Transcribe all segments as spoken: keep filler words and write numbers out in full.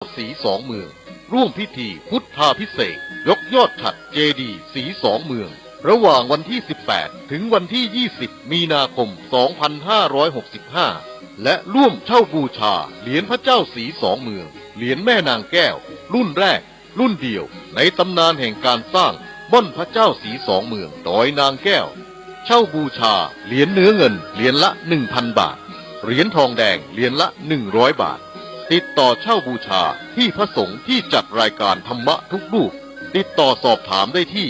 ศรีสองเมือง ร่วมพิธีพุทธาภิเษกยกยอดฉัตรเจดีย์ศรีสองเมือง ระหว่างวันที่ สิบแปด ถึงวันที่ ยี่สิบ มีนาคม สองพันห้าร้อยหกสิบห้า และร่วมเช่าบูชาเหรียญพระเจ้าศรีสองเมือง เหรียญแม่นางแก้ว รุ่นแรก รุ่นเดียวในตำนานแห่งการสร้างม่อนพระเจ้าศรีสองเมือง ดอยนางแก้ว เช่าบูชาเหรียญเนื้อเงินเหรียญละ หนึ่งพัน บาท เหรียญทองแดงเหรียญละ หนึ่งร้อย บาท ติดต่อเช่าบูชาที่พระสงฆ์ที่จัดรายการธรรมะทุกรูป ติดต่อสอบถามได้ที่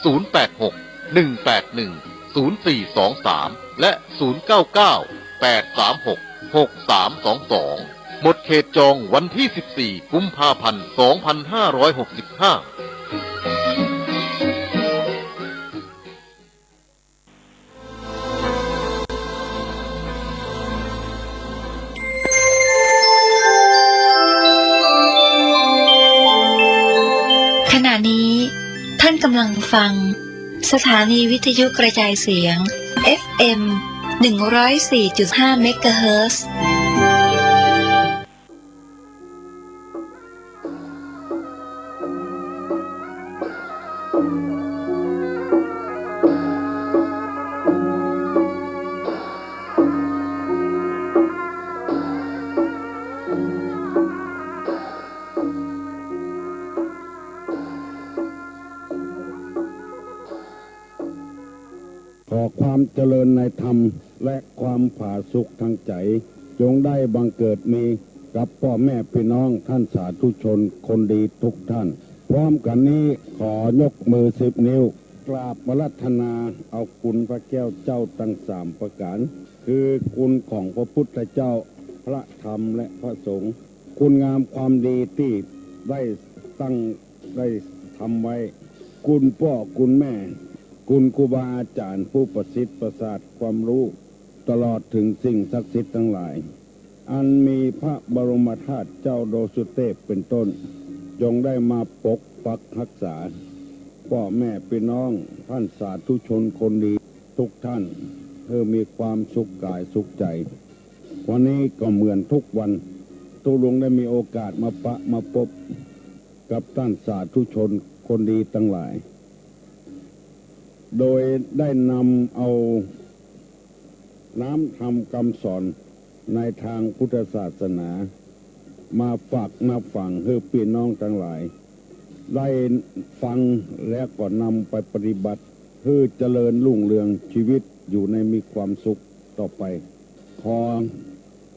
ศูนย์แปดหก หนึ่งแปดหนึ่ง ศูนย์สี่สองสาม และ ศูนย์เก้าเก้า แปดสามหก หกสามสองสอง หมดเขตจองวันที่ สิบสี่ กุมภาพันธ์ สองพันห้าร้อยหกสิบห้า ขณะนี้ท่านกำลังฟัง สถานีวิทยุกระจายเสียง เอฟเอ็ม หนึ่งร้อยสี่จุดห้า เมกะเฮิรตซ์ ขอความเจริญในธรรมและความผาสุกทางใจ๋ จงได้บังเกิดมีกับป้อแม่ปี้น้องต้านสาธุชนคนดีทุกท่าน พร้อมกั๋นนี้ขอยกมือสิบนิ้ว กราบอาราธนาเอาคุณพระแก้วเจ้าตังสามประก๋าน คือคุณของพระพุทธเจ้า พระธรรมและพระสงฆ์ คุณงามความดีตี้ได้ตั้ง ได้ทำไว้ คุณป้อคุณแม่ คุณครูบาอาจ๋ารย์ผู้ประสิทธิ์ประสาทความฮู้ ตลอดเถิงสิ่งศักดิ์สิทธิ์ตังหลาย อันมีพระบรมธาตุเจ้าดอยสุเตพเป็นต้น จงได้มาปกปักฮักษา ป้อแม่ปี้น้องต้านสาธุชนคนดีทุกท่าน หื้อมีความสุขก๋ายสุขใจ๋ วันนี้ก็เหมือนทุกวัน ตุ๊ลุงได้มีโอกาสมาปะมาปบกับต้านสาธุชนคนดีตังหลาย โดยได้นำเอาน้ำธรรมกำสอนในตางพุทธศาสนา มาฝากมาฝังหื้อปี้น้องตังหลาย ได้ฟังแล้วก็นำไปปฏิบัติ หื้อเจริญรุ่งเรืองชีวิตอยู่ในมีความสุขต่อไป ขอ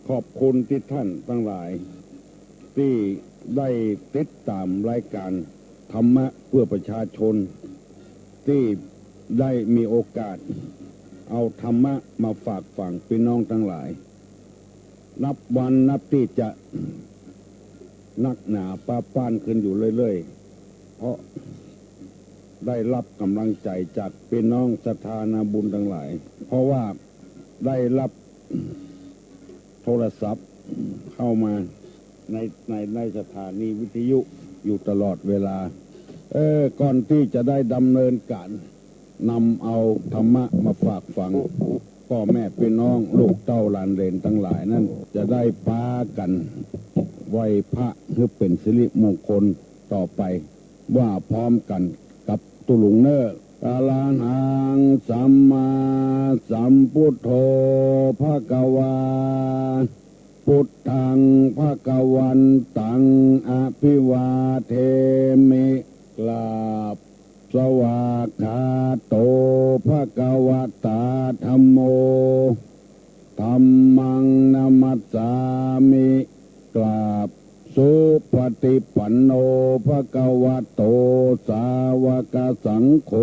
ขอบคุณตี้ต้านตังหลาย ตี้ได้ติดต๋ามรายก๋านธรรมะเพื่อประชาชน ตี้ได้มีโอกาสเอาธรรมะมาฝากฝังปี้น้องตังหลาย นับวันนับตี้จะหนักหนาป๊าป้านขึ้นอยู่เรื่อยๆ เพราะได้รับก๋ำลังใจ๋จากปี้น้องศรัทธานาบุญตังหลาย เพราะว่าได้รับโทรศัพท์เข้ามาใน ใน ในสถานีวิทยุอยู่ตลอดเวลา เออ ก่อนตี้จะได้ดำเนินก๋าน นำเอาธรรมะมาฝากฝังป้อแม่ปี้น้องลูกเต้าหลานเหลนตังหลายนั้น จะได้ปากั๋นไหว้พระหื้อเป๋นสิริมงคลต่อไป ว่าพร้อมกั๋นกับตุ๊ลุงเน่อ อะระหังสัมมาสัมพุทโธภะคะวา พุทธังภะคะวันตังอะภิวาเทมิ กราบ สวากขาโตภะคะวะตาธัมโม ธัมมังนะมัสสามิ กราบ สุปะติปันโนภะคะวะโต สาวะกะสังโฆ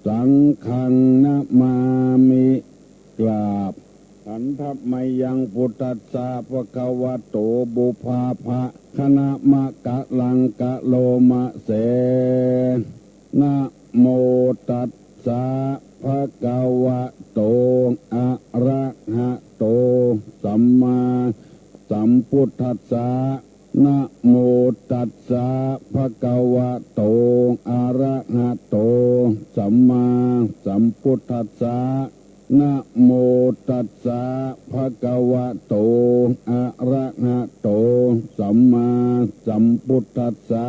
สังฆังนะมามิ กราบ หันทะมะยังพุทธัสสะภะคะวะโต ปุพพะภะคะนะมะกะลังกะโลมะเส นะโมตัสสะภะคะวะโต อะระหะโต สัมมาสัมพุทธัสสะ นะโมตัสสะภะคะวะโต อะระหะโต สัมมาสัมพุทธัสสะ นะโมตัสสะภะคะวะโต อะระหะโต สัมมา สัมพุทธัสสะ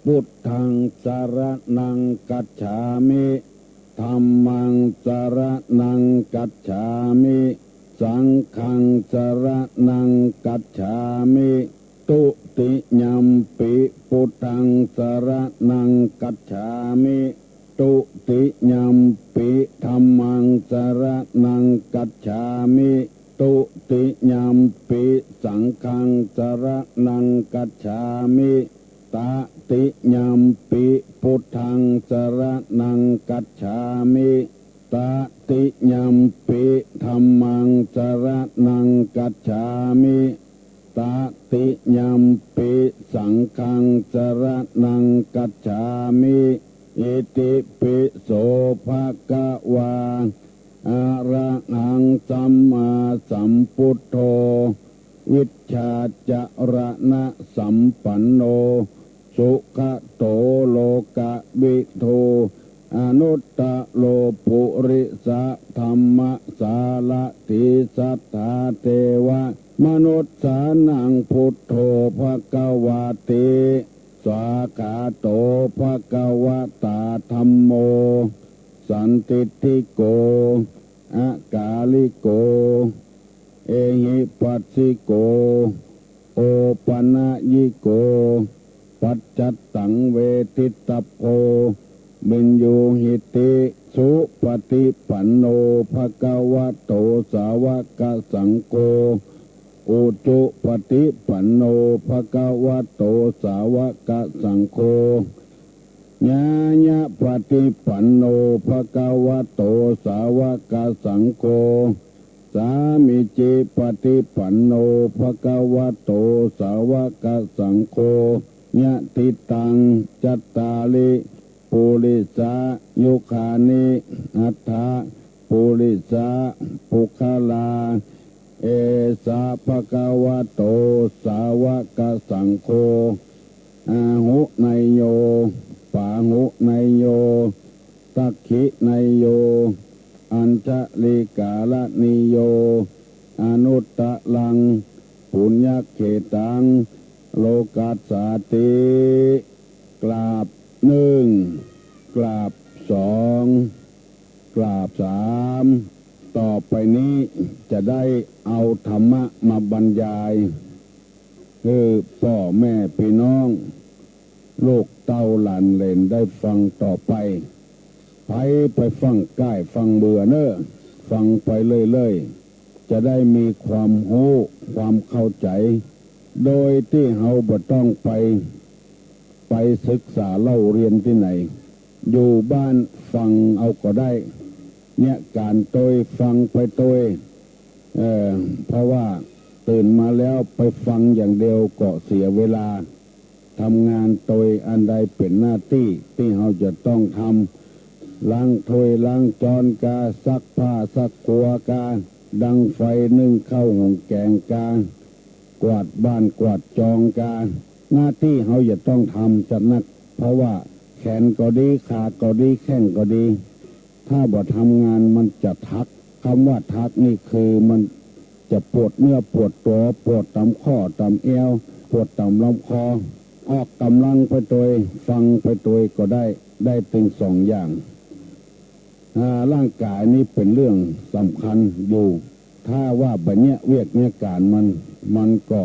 พุทธังสรณังคัจฉามิ ธัมมังสรณังคัจฉามิ สังฆังสรณังคัจฉามิ ทุติยัมปิพุทธังสรณังคัจฉามิ ทุติยัมปิธัมมังสรณังคัจฉามิ ทุติยัมปิสังฆังสรณังคัจฉามิ ตติยัมปิพุทธังสรณังคัจฉามิ ตติยัมปิธัมมังสรณังคัจฉามิ ตติยัมปิสังฆังสรณังคัจฉามิ อิติปิโสภะคะวา อะระหังสัมมาสัมพุทโธ วิชชาจรณะสัมปันโน สุขะโตโลกะวิทู อนุตตะโรปุริสะธัมมะสารถี สัตถาเทวะมนุสสานังพุทโธภะคะวาติ สวาคาโตภะคะวะตาธัมโม สันทิฏฐิโก อะกาลิโก เอหิปัสสิโก โอปะนะยิโก ปัจจัตตังเวทิตตะโพ วินยูหิติ สุปะฏิปันโนภะคะวะโต สาวะกะสังโฆ อุจุปะฏิปันโนภะคะวะโต สาวะกะสังโฆ ญาญะปะฏิปันโนภะคะวะโต สาวะกะสังโฆ สามีจิปะฏิปันโนภะคะวะโต สาวะกะสังโฆ ยะถิตัง จัตตาริ ปุริสายุคานิ อัตถะ ปุริสาปุคคลา เอสะภะคะวะโต สาวะกะสังโฆ อาหุเนยโย ปาหุเนยโย ทักขิเนยโย อัญชลีกาละนิโย อนุตตะรัง ปุญญะเขตัง โลกัสสาติ กราบหนึ่ง กราบสอง กราบสาม ต่อไปนี้จะได้เอาธรรมะมาบรรยาย หื้อป้อแม่ปี้น้อง ลูกเต้าหลานเหลนได้ฟังต่อไป ใผไปฟังก้ายฟังเบื่อเน่อ ฟังไปเรื่อยๆ จะได้มีความฮู้ ความเข้าใจ๋ โดยตี้เฮาบ่ต้องไป ไปศึกษาเล่าเฮียนตี้ไหน อยู่บ้านฟังเอาก็ได้ เยียะก๋านตวยฟังไปตวย เอ่อ เพราะว่าตื่นมาแล้วไปฟังอย่างเดียวก็เสียเวลา ทำงานตวยอันใดเป๋นหน้าตี้ตี้เฮาจะต้องทำ ล้างถ้วยล้างจ๊อนกา ซักผ้าซักครัวกา ดังไฟนึ่งข้าวหุงแกงกา กวาดบ้านกวาดจองกา หน้าตี้เฮาจะต้องทำจัดนัก เพราะว่าแขนก็ดี ขาก็ดี แข้งก็ดี ถ้าบ่ทำงานมันจะทัก กำว่าทักนี่คือมันจะปวดเนื้อปวดตั๋ว ปวดต๋ามข้อต๋ามแอ้ว ปวดต๋ามลำคอ ออกก๋ำลังไปตวย ฟังไปตวยก็ได้ ได้ตึงสองอย่าง อ่า ร่างก๋ายนี่เป๋นเรื่องสำคัญอยู่ ถ้าว่าบ่เยียะเวียกเยียะก๋านมัน มันก็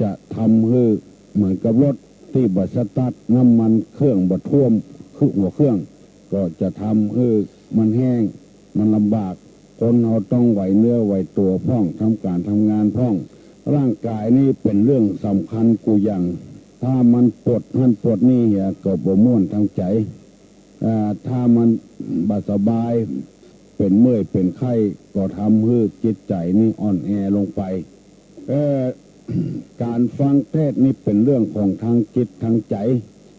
จะทำหื้อเหมือนกับรถตี้บ่สตาร์ท น้ำมันเครื่องบ่ท่วม คือหัวเครื่อง ก็จะทำหื้อมันแห้ง มันลำบาก คนเฮาต้องไหวเนื้อไหวตั๋วพ่อง ทำก๋านทำงานพ่อง ร่างก๋ายนี่เป๋นเรื่องสำคัญกู้อย่าง ถ้ามันปวดหั้นปวดนี่เหียก็บ่ม่วนตางใจ๋ อ่า ถ้ามันบ่สบาย เป๋นเมื่อยเป๋นไข้ ก็ทำหื้อจิตใจ๋นี่อ่อนแอลงไป เอ่อ ก๋านฟังเทศน์นี่เป๋นเรื่องของตางจิตตางใจ๋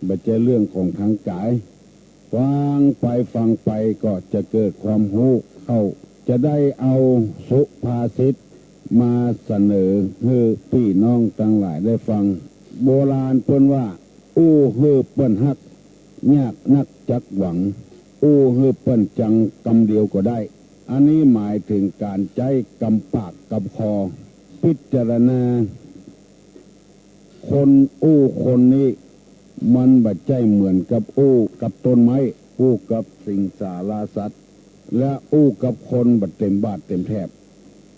บ่ใจ้เรื่องของตางก๋าย ฟังไปฟังไปก็จะเกิดความฮู้เข้า จะได้เอาสุภาษิตมาเสนอหื้อปี้น้องตังหลายได้ฟัง โบราณเปิ้นว่า อู้หื้อเปิ้นฮัก ยากนักจักหวัง อู้หื้อเปิ้นจังกำเดียวก็ได้ อันนี้หมายเถิงก๋านใจ๊กำปากกำคอ พิจารณา คนอู้คนนี้ มันบ่ใจ้เหมือนกับอู้กับต้นไม้ อู้กับสิงสาราสัตว์ และอู้กับคนบ่เต็มบาทเต็มแถบ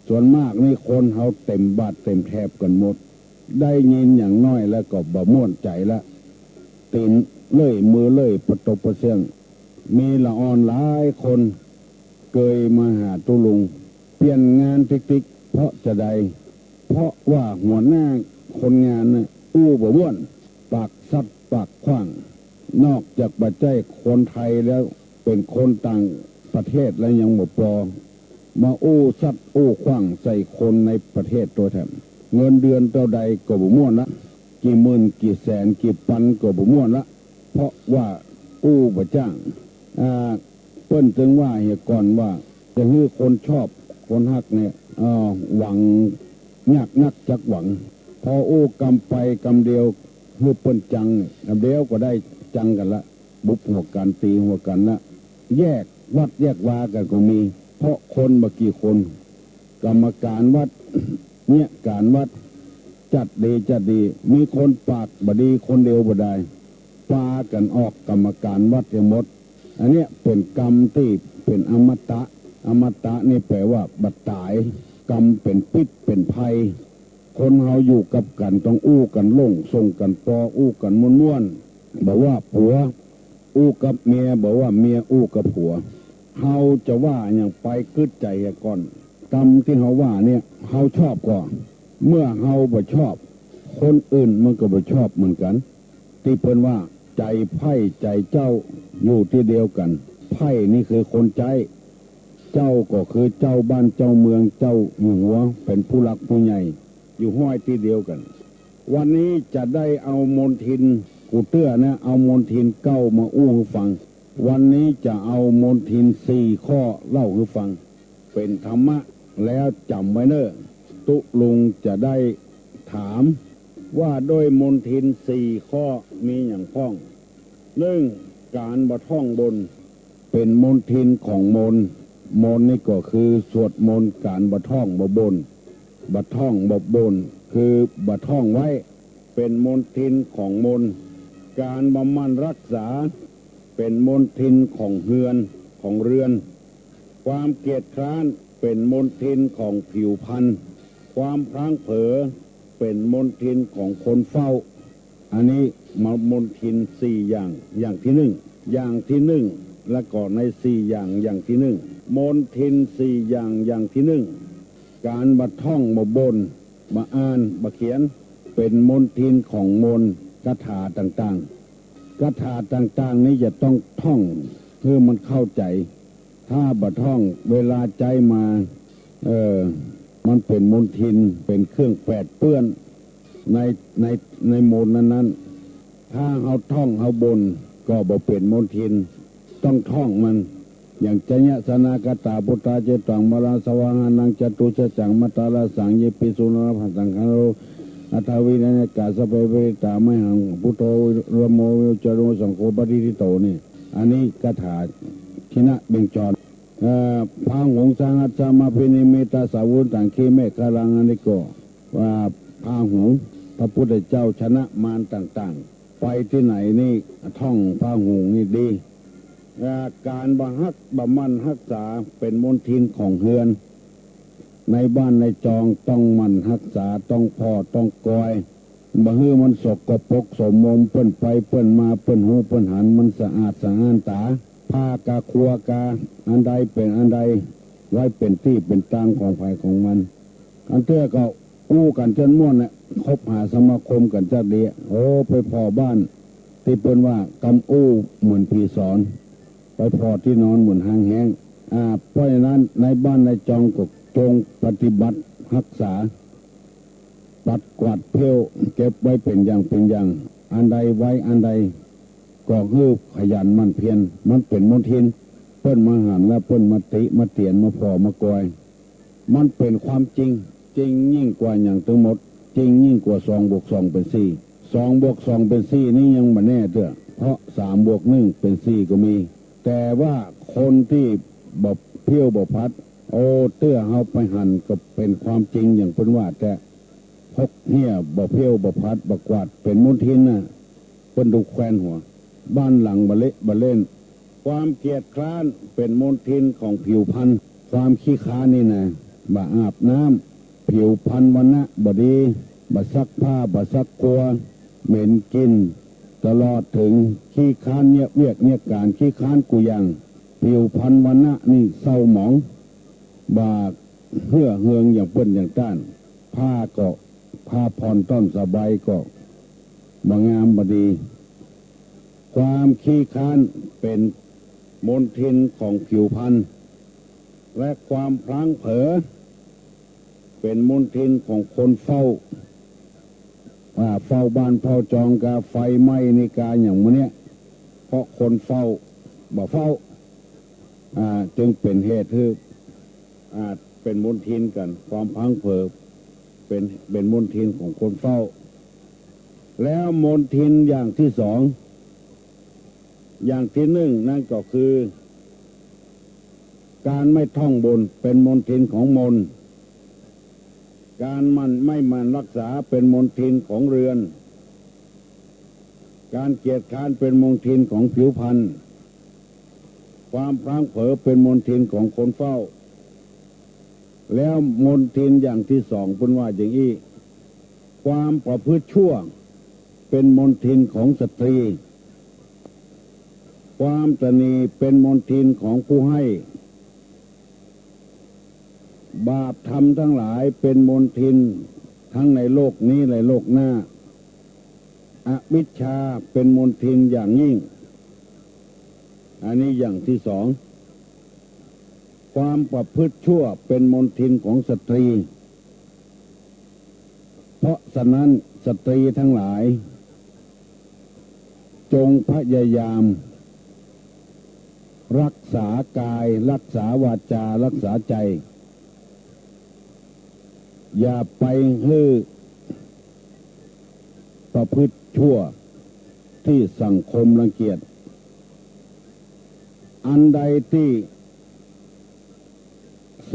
ส่วนมากนี่คนเฮาเต็มบาทเต็มแถบกั๋นหมด ได้ยินอย่างน้อยแล้วก็บ่ม่วนใจ๋ละ ตี๋นเล่ยมือเล่ยปะตบปะเซี้ยง มีละอ่อนหลายคนเกยมาหาตุ๊ลุง เปลี่ยนงานติ๊กๆ เพราะจาใด เพราะว่าหัวหน้าคนงานน่ะอู้บ่ม่วน ปากสัตย์ปากขว้าง นอกจากบ่ใจ้คนไทยแล้ว เป๋นคนต่างประเทศแล้วยังบ่ปอ มาอู้สัตย์อู้ขว้างใส่คนในประเทศโตแถม เงินเดือนเต้าใดก็บ่ม่วนละ กี่หมื่นกี่แสนกี่ปันก็บ่ม่วนละ เพราะว่าอู้บ่จ้าง อ่า เปิ้นจึงว่าเหียก่อนว่า จะหื้อคนชอบคนฮักเนี่ย เอ่อ หวังยากนักจักหวัง พออู้กำไปกำเดียว หื้อเปิ้นจังเนี่ย กำเดียวก็ได้จังกั๋นละ บุบหัวกั๋นตีหัวกั๋นละ แยกวัดแยกวากั๋นก็มี เพราะคนบ่กี่คน กรรมการวัด เนี่ย การวัด จัดดีจัดดี มีคนปากบ่ดีคนเดียวบ่ได้ ปากั๋นออกกรรมการวัดเหียหมด อันเนี้ยเป๋นกรรมตี้เป๋นอมตะ อมตะนี่แปลว่าบ่ต๋าย กรรมเป๋นพิษเป๋นภัย คนเฮาอยู่กับกั๋นต้องอู้กั๋นโล่ง ส่งกั๋นปอ อู้กั๋นม่วนๆ บ่ว่าผัวอู้กับเมีย บ่ว่าเมียอู้กับผัว เฮาจะว่าอะหยังไปกึ๊ดใจ๋เหียก่อน กรรมตี้เฮาว่าเนี่ย เฮาชอบก่อ เมื่อเฮาบ่ชอบ คนอื่นมันก็บ่ชอบเหมือนกั๋น ตี้เปิ้นว่า ใจ๋ใผใจ๋เจ้าอยู่ตี้เดียวกั๋น ใผนี่คือคนใจ๊ เจ้าก็คือเจ้าบ้านเจ้าเมือง เจ้าอยู่หัว เป๋นผู้หลักผู้ใหญ่ อยู่ห้อยตี้เดียวกั๋น วันนี้จะได้เอามนทิน กูเตื้อนะ เอามนทินเก้ามาอู้หื้อฟัง วันนี้จะเอามนทินสี่ข้อเล่าหื้อฟัง เป๋นธรรมะ แล้วจ๋ำไว้เน่อ ตุ๊ลุงจะได้ถาม ว่าด้วยมนทินสี่ข้อมีหยังพ่อง นึ่ง ก๋านบ่ท่องบน เป๋นมนทินของมนต์ มนต์นี่ก็คือสวดมนต์ ก๋านบ่ท่องบ่บ่น บ่ท่องบ่บ่น คือบ่ท่องไว้ เป๋นมนทินของมนต์ ก๋านบ่หมั่นฮักษา เป๋นมนทินของเฮือน ของเฮือน ความเกียจคร้าน เป๋นมนทินของผิวพรรณ ความพลั้งเผลอ เป๋นมนทินของคนเฝ้า อันนี้มนทินสี่อย่าง อย่างตี้นึ่ง อย่างตี้นึ่ง แล้วก็ในสี่อย่าง อย่างตี้นึ่ง มนทินสี่อย่าง อย่างตี้นึ่ง ก๋านบ่ท่องบ่บ่น บ่อ่านบ่เขียน เป๋นมนทินของมนต์ คาถาต่างๆ คาถาต่างๆ นี้จะต้องท่องหื้อมันเข้าใจ๋ ถ้าบ่ท่อง เวลาใจ๊มา เออ มันเป๋นมนทิน เป๋นเครื่องแปดเปื้อน ใน ใน ในมนต์นั้นๆ ถ้าเฮาท่องเฮาบ่น ก็บ่เป๋นมนทิน ต้องท่องมัน อย่าง จยะสนากตา พุทธา เจโต มะระ สวาหานัง จตุสัจจัง มัตตาระสัง เย ปิ สุ นร พัสสัง คาโร อัฏฐา วินัยยกา สัพเพ ปริตตา มหัง พุทโธ วิรโม วิรโจ สังโฆ ปะทิฏฐิโต นี่ อันนี้คาถา ทินเบญจร เอ่อ พาหุง สหัสสะ มะ ภิ นิมมิตตะ สา วุธัง ขี เมฆะ ลัง อันนี้ก็ว่าพาหุง พระพุทธเจ้าชนะมารต่างๆ ไปตี้ไหนนี่ท่องพาหุงนี่ดี เอ่อ ก๋านบ่ฮักบ่หมั่นฮักษา เป๋นมนทินของเฮือน ในบ้านในจองต้องหมั่นฮักษา ต้องผ่อต้องกอย บ่หื้อมันสกปรกโสมม เปิ้นไปเปิ้นมา เปิ้นฮู้เปิ้นหัน มันสะอาดสะอ้านต๋า ผ้ากาครัวกา อันใดเป๋นอันใด ไว้เป๋นตี้เป๋นตางของใผของมัน อันเตื้อก็อู้กั๋นจ๋นม่วนน่ะ คบหาสมาคมกั๋นจักดี โอ้ ไปผ่อบ้าน ตี้เปิ้นว่ากำอู้เหมือนผีสอน ไปผ่อตี้นอนเหมือนฮางแฮ้ง อ่า เพราะฉะนั้นในบ้านในจองก็จงปฏิบัติฮักษา ปัดกวาดเผี้ยว เก็บไว้เป๋นอย่างเป๋นอย่าง อันใดไว้อันใด ก็หื้อขยันหมั่นเพียร มันเป๋นมนทิน เปิ้นมาหันแล้วเปิ้นมาติมาเตียนมาผ่อมากอย มันเป๋นความจริง จริงยิ่งกว่าหยังตึงหมด จริงยิ่งกว่าสองบวกสองเป๋นสี่ สองบวกสองเป๋นสี่นี่ยังบ่แน่เตื้อ เพราะสามบวกหนึ่งเป๋นสี่ก็มี แต่ว่าคนตี้บ่เผี้ยวบ่ผัด โอ้ เตื้อเฮาไปหันก็เป๋นความจริงอย่างเปิ้นว่าแต๊ พกเฮี้ยบ่เผี้ยวบ่ผัดบ่กวาด เป๋นมลทินน่ะ เปิ้นดูแควนหัว บ้านหลังบ่เละบ่เล่น ความเกียจคร้านเป๋นมลทินของผิวพรรณ ความขี้คร้านนี่นะ บ่อาบน้ำ ผิวพรรณวรรณะบ่ดี บ่ซักผ้า บ่ซักครัว เหม็นกลิ่น ตลอดเถิงขี้คร้านเยียะเวียกเยียะก๋าน ขี้คร้านกู้อย่าง ผิวพรรณวรรณะนี่เศร้าหมอง บ่าเฮื่อเฮืองอย่างเปิ้นอย่างต้าน ผ้าก็ผ้าผ่อนต้อนสบายก็บ่งามบ่ดี ความขี้คร้านเป๋นมลทินของผิวพรรณ และความพลั้งเผลอเป๋นมลทินของคนเฝ้า อ่า เฝ้าบ้านเฝ้าจองกา ไฟไหม้นี่กา อย่างหมู่เนี้ย เพราะคนเฝ้าบ่เฝ้า อ่า จึงเป๋นเหตุหื้อ อ่า เป๋นมลทินกั๋น ความพลั้งเผลอเป๋น เป๋นมลทินของคนเฝ้า แล้วมลทินอย่างตี้สอง อย่างตี้นึ่งนั้นก็คือ ก๋านไม่ท่องบนเป๋นมลทินของมน ก๋านหมั่น ไม่หมั่นรักษาเป๋นมลทินของเรือน ก๋านเกียจคร้านเป๋นมลทินของผิวพรรณ ความพลั้งเผลอเป๋นมลทินของคนเฝ้า แล้วมลทินอย่างตี้สองเปิ้นว่าอย่างอี้ ความประพฤติชั่วเป๋นมลทินของสตรี ความตระหนี่เป๋นมลทินของผู้ให้ บาปธรรมทั้งหลายเป๋นมลทินทั้งในโลกนี้และโลกหน้า อวิชชาเป๋นมลทินอย่างยิ่ง อันนี้อย่างตี้สอง ความประพฤติชั่วเป๋นมลทินของสตรี เพราะฉะนั้นสตรีทั้งหลาย จงพยายาม รักษากาย รักษาวาจา รักษาใจ๋ อย่าไปหื้อประพฤติชั่วตี้สังคมรังเกียจ อันใดตี้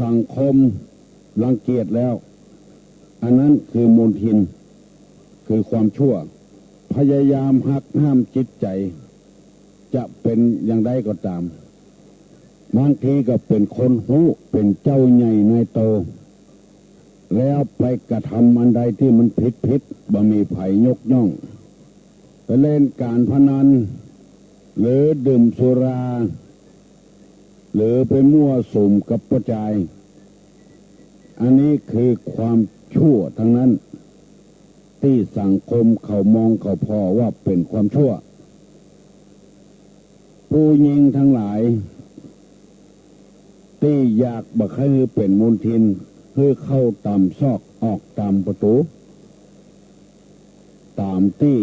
สังคมรังเกียจแล้ว อันนั้นคือมลทิน คือความชั่ว พยายามหักห้ามจิตใจ๋ จะเป๋นอย่างใดก็ต๋าม บางทีก็เป๋นคนฮู้ เป๋นเจ้าใหญ่นายโต แล้วไปกระทำอันใดตี้มันผิดๆ บ่มีใผยกย่อง ไปเล่นก๋านพนัน หรือดื่มสุรา หรือไปมั่วสุมกับป้อจาย อันนี้คือความชั่วทั้งนั้น ตี้สังคมเขามองเขาผ่อว่าเป๋นความชั่ว ผู้ญิงทั้งหลาย ตี้อยากบ่ใค่หื้อเป๋นมลทิน หื้อเข้าต๋ามซอกออกต๋ามประตู๋ ต๋ามตี้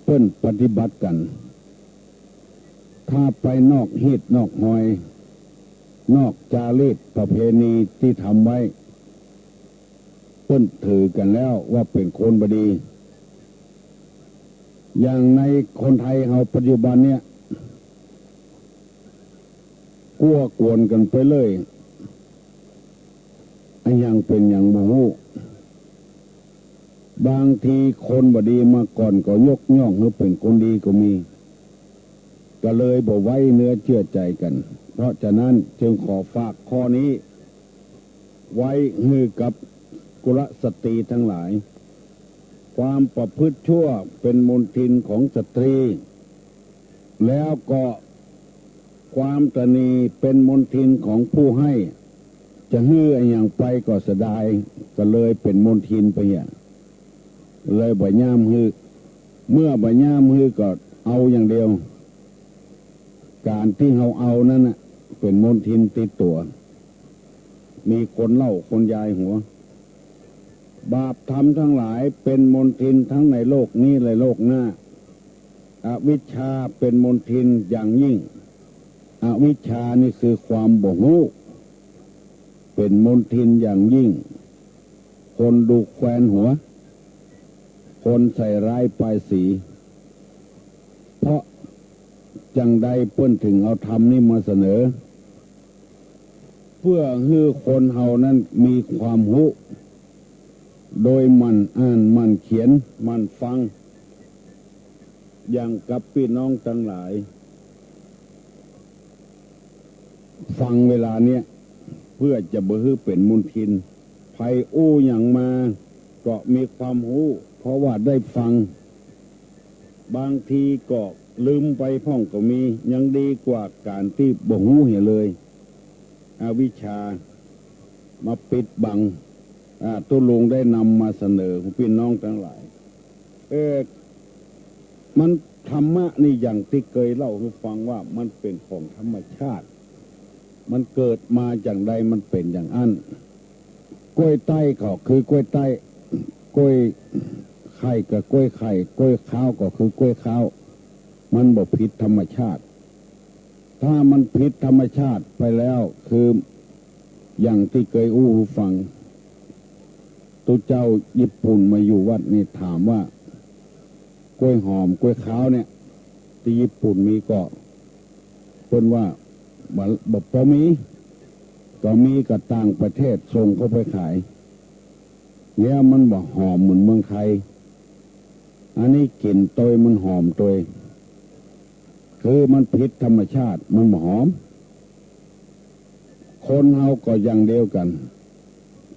เปิ้นปฏิบัติกั๋น ถ้าไปนอกฮีตนอกฮอย นอกจารีตประเพณีตี้ทำไว้ เปิ้นถือกั๋นแล้วว่าเป๋นคนบ่ดี อย่างในคนไทยเฮาปัจจุบันเนี่ย กั้วกวนกั๋นไปเลย อะหยังเป๋นหยังบ่ฮู้ บางทีคนบ่ดีมาก่อนก็ยกย่องหื้อเป๋นคนดีก็มี ก็เลยบ่ไว้เนื้อเจื้อใจ๋กั๋น เพราะฉะนั้นจึงขอฝากข้อนี้ ไว้หื้อกับกุลสตรีทั้งหลาย ความประพฤติชั่วเป๋นมลทินของสตรี แล้วก็ความตระหนี่เป๋นมลทินของผู้ให้ จะหื้ออะหยังไปก็เสียดาย ก็เลยเป๋นมลทินไปเหีย เลยบ่ย่ามหื้อ เมื่อบ่ย่ามหื้อก็เอาอย่างเดียว ก๋านตี้เฮาเอานั้นน่ะ เป๋นมลทินติดตั๋ว มีคนเล่าคนยายหัว บาปธรรมทั้งหลายเป๋นมลทินทั้งในโลกนี้และโลกหน้า อวิชชาเป๋นมลทินอย่างยิ่ง อวิชชานี่คือความบ่ฮู้ เป๋นมลทินอย่างยิ่ง คนดูแควนหัว คนใส่ร้ายป้ายสี เพราะจั่งใดเปิ้นถึงเอาธรรมนี้มาเสนอ เพื่อหื้อคนเฮานั้นมีความฮู้ โดยหมั่นอ่าน หมั่นเขียน หมั่นฟัง อย่างกับปี้น้องตังหลาย ฟังเวลาเนี้ย เปื้อจะบ่หื้อเป๋นมลทิน ใผอู้หยังมาก็มีความฮู้ เพราะว่าได้ฟัง บางทีก็ลืมไปพ่องก็มี ยังดีกว่าก๋านตี้บ่ฮู้เหียเลย อวิชชามาปิดบัง อ่า ตุ๊ลุงได้นำมาเสนอหื้อปี้น้องตังหลาย เอ่อ มัน ธรรมะนี่อย่างตี้เกยเล่าหื้อฟังว่ามันเป๋นของธรรมชาติ มันเกิดมาอย่างใดมันเป๋นอย่างอั้น กล้วยใต้ก็คือกล้วยใต้ กล้วยไข่ก็กล้วยไข่ กล้วยคาวก็คือกล้วยคาว มันบ่ผิดธรรมชาติ ถ้ามันผิดธรรมชาติไปแล้ว คืออย่างตี้เกยอู้หื้อฟัง ตุ๊เจ้าญี่ปุ่นมาอยู่วัดนี่ถามว่า กล้วยหอมกล้วยคาวเนี่ย ตี้ญี่ปุ่นมีก่อ เปิ้นว่าบ่ บ่ปอมี ก็มีก็ต่างประเทศส่งเข้าไปขาย แล้วมันบ่หอมเหมือนเมืองไทย อันนี้กลิ่นตวยมันหอมตวย คือมันผิดธรรมชาติ มันบ่หอม คนเฮาก็อย่างเดียวกั๋น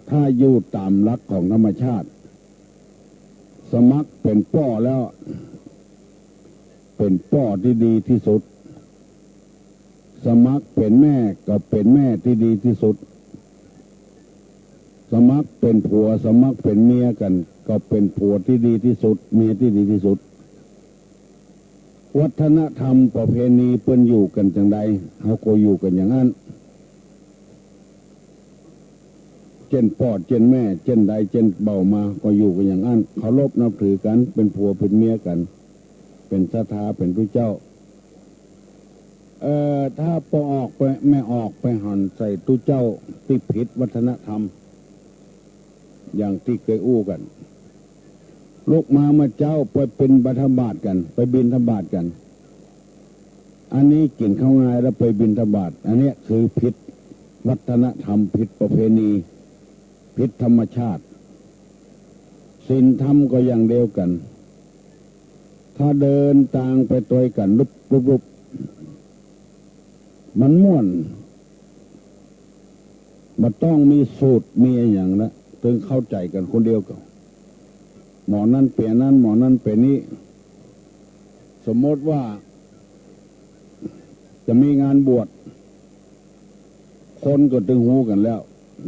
ถ้าอยู่ต๋ามหลักของธรรมชาติ สมัครเป๋นป้อแล้ว เป๋นป้อตี้ดีตี้สุด สมัครเป๋นแม่ก็เป๋นแม่ตี้ดีตี้สุด สมัครเป๋นผัว สมัครเป๋นเมียกั๋น ก็เป๋นผัวตี้ดีตี้สุด เมียตี้ดีตี้สุด วัฒนธรรมประเพณีเปิ้นอยู่กั๋นจั่งใด เฮาก็อยู่กั๋นอย่างอั้น เจ้นป้อเจ้นแม่ เจ้นใดเจ้นเบ่ามา ก็อยู่กั๋นอย่างอั้น เคารพนับถือกั๋น เป๋นผัวเป๋นเมียกั๋น เป๋นศรัทธา เป๋นตุ๊เจ้า เอ่อ ถ้าป้อออกไป แม่ออกไปหันใส่ตุ๊เจ้าตี้ผิดวัฒนธรรม อย่างตี้เกยอู้กั๋น ลุกมาเมื่อเจ๊าไปบิณฑบาตกั๋น ไปบิณฑบาตกั๋น อันนี้กิ๋นข้าวงายแล้วไปบิณฑบาต อันเนี้ยคือผิดวัฒนธรรม ผิดประเพณี ผิดธรรมชาติ ศีลธรรมก็อย่างเดียวกั๋น ถ้าเดินตางไปตวยกั๋นลุบลุบลุบ มันม่วน บ่ต้องมีสูตรมีอะหยังละ ตึงเข้าใจ๋กั๋นคนเดียวก็ หมอนั้นเป๋นอันนั้น หมอนั้นเป๋นนี้ สมมติว่า จะมีงานบวช คนก็ตึงฮู้กั๋นแล้ว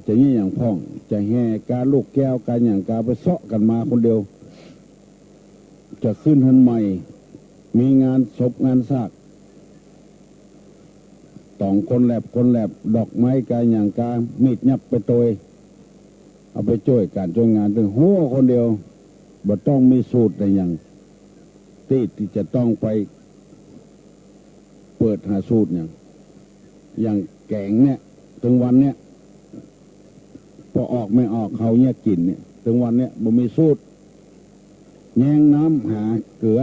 จะเยียะหยังพ่อง จะแห่กาลูกแก้วกาหยังกาไปเซาะกั๋นมาคนเดียว จะขึ้นเฮือนใหม่ มีงานศพงานซาก ต๋องคนแหลบคนแหลบ ดอกไม้กาหยังกา มีดยับไปตวย เอาไปจ้วยก๋านจ้วยงาน ตึงฮู้คนเดียว บ่ต้องมีสูตรอะหยัง ตี้ ตี้จะต้องไปเปิดหาสูตรหยัง อย่างแก๋งเนี่ย ตึงวันเนี่ย ป้อออกแม่ออก เฮาเยียะกิ๋นเนี่ย ตึงวันเนี่ย บ่มีสูตร แย้งน้ำหาเกลือ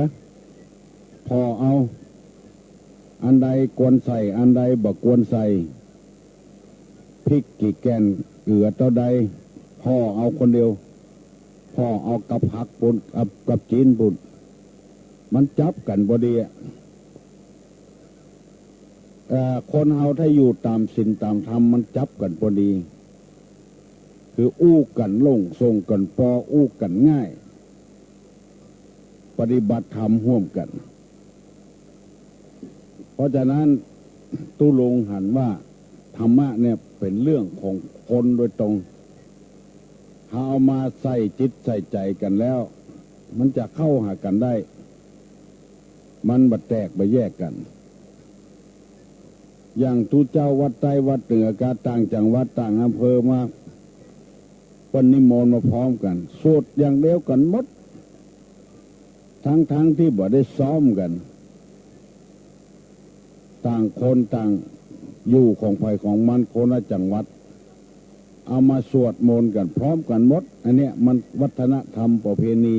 ผ่อเอา อันใดควรใส่ อันใดบ่ควรใส่ พริกกี่แก่น เกลือเต้าใด ผ่อเอาคนเดียว ผ่อเอากับผักปู้น กับ กับจิ๊นปู้น มันจับกั๋นพอดีอะ เอ่อ คนเฮาถ้าอยู่ต๋ามศีลต๋ามธรรม มันจับกั๋นพอดี คืออู้กั๋นโล่ง ส่งกั๋นปอ อู้กั๋นง่าย ปฏิบัติธรรมฮ่วมกั๋น เพราะฉะนั้นตุ๊ลุงหันว่าธรรมะเนี่ยเป๋นเรื่องของคนโดยตรง ถ้าเอามาใส่จิตใส่ใจ๋กั๋นแล้ว มันจะเข้าหากั๋นได้ มันบ่แตกบ่แยกกั๋น อย่างตุ๊เจ้าวัดใต้วัดเหนือ กาต่างจังหวัดต่างอำเภอมา เปิ้นนิมนต์มาพร้อมกั๋น สวดอย่างเดียวกั๋นหมด ทั้งๆ ตี้บ่ได้ซ้อมกั๋น ต่างคนต่างอยู่ของใผของมัน คนละจังหวัด เอามาสวดมนต์กั๋นพร้อมกั๋นหมด อันเนี้ยมันวัฒนธรรมประเพณี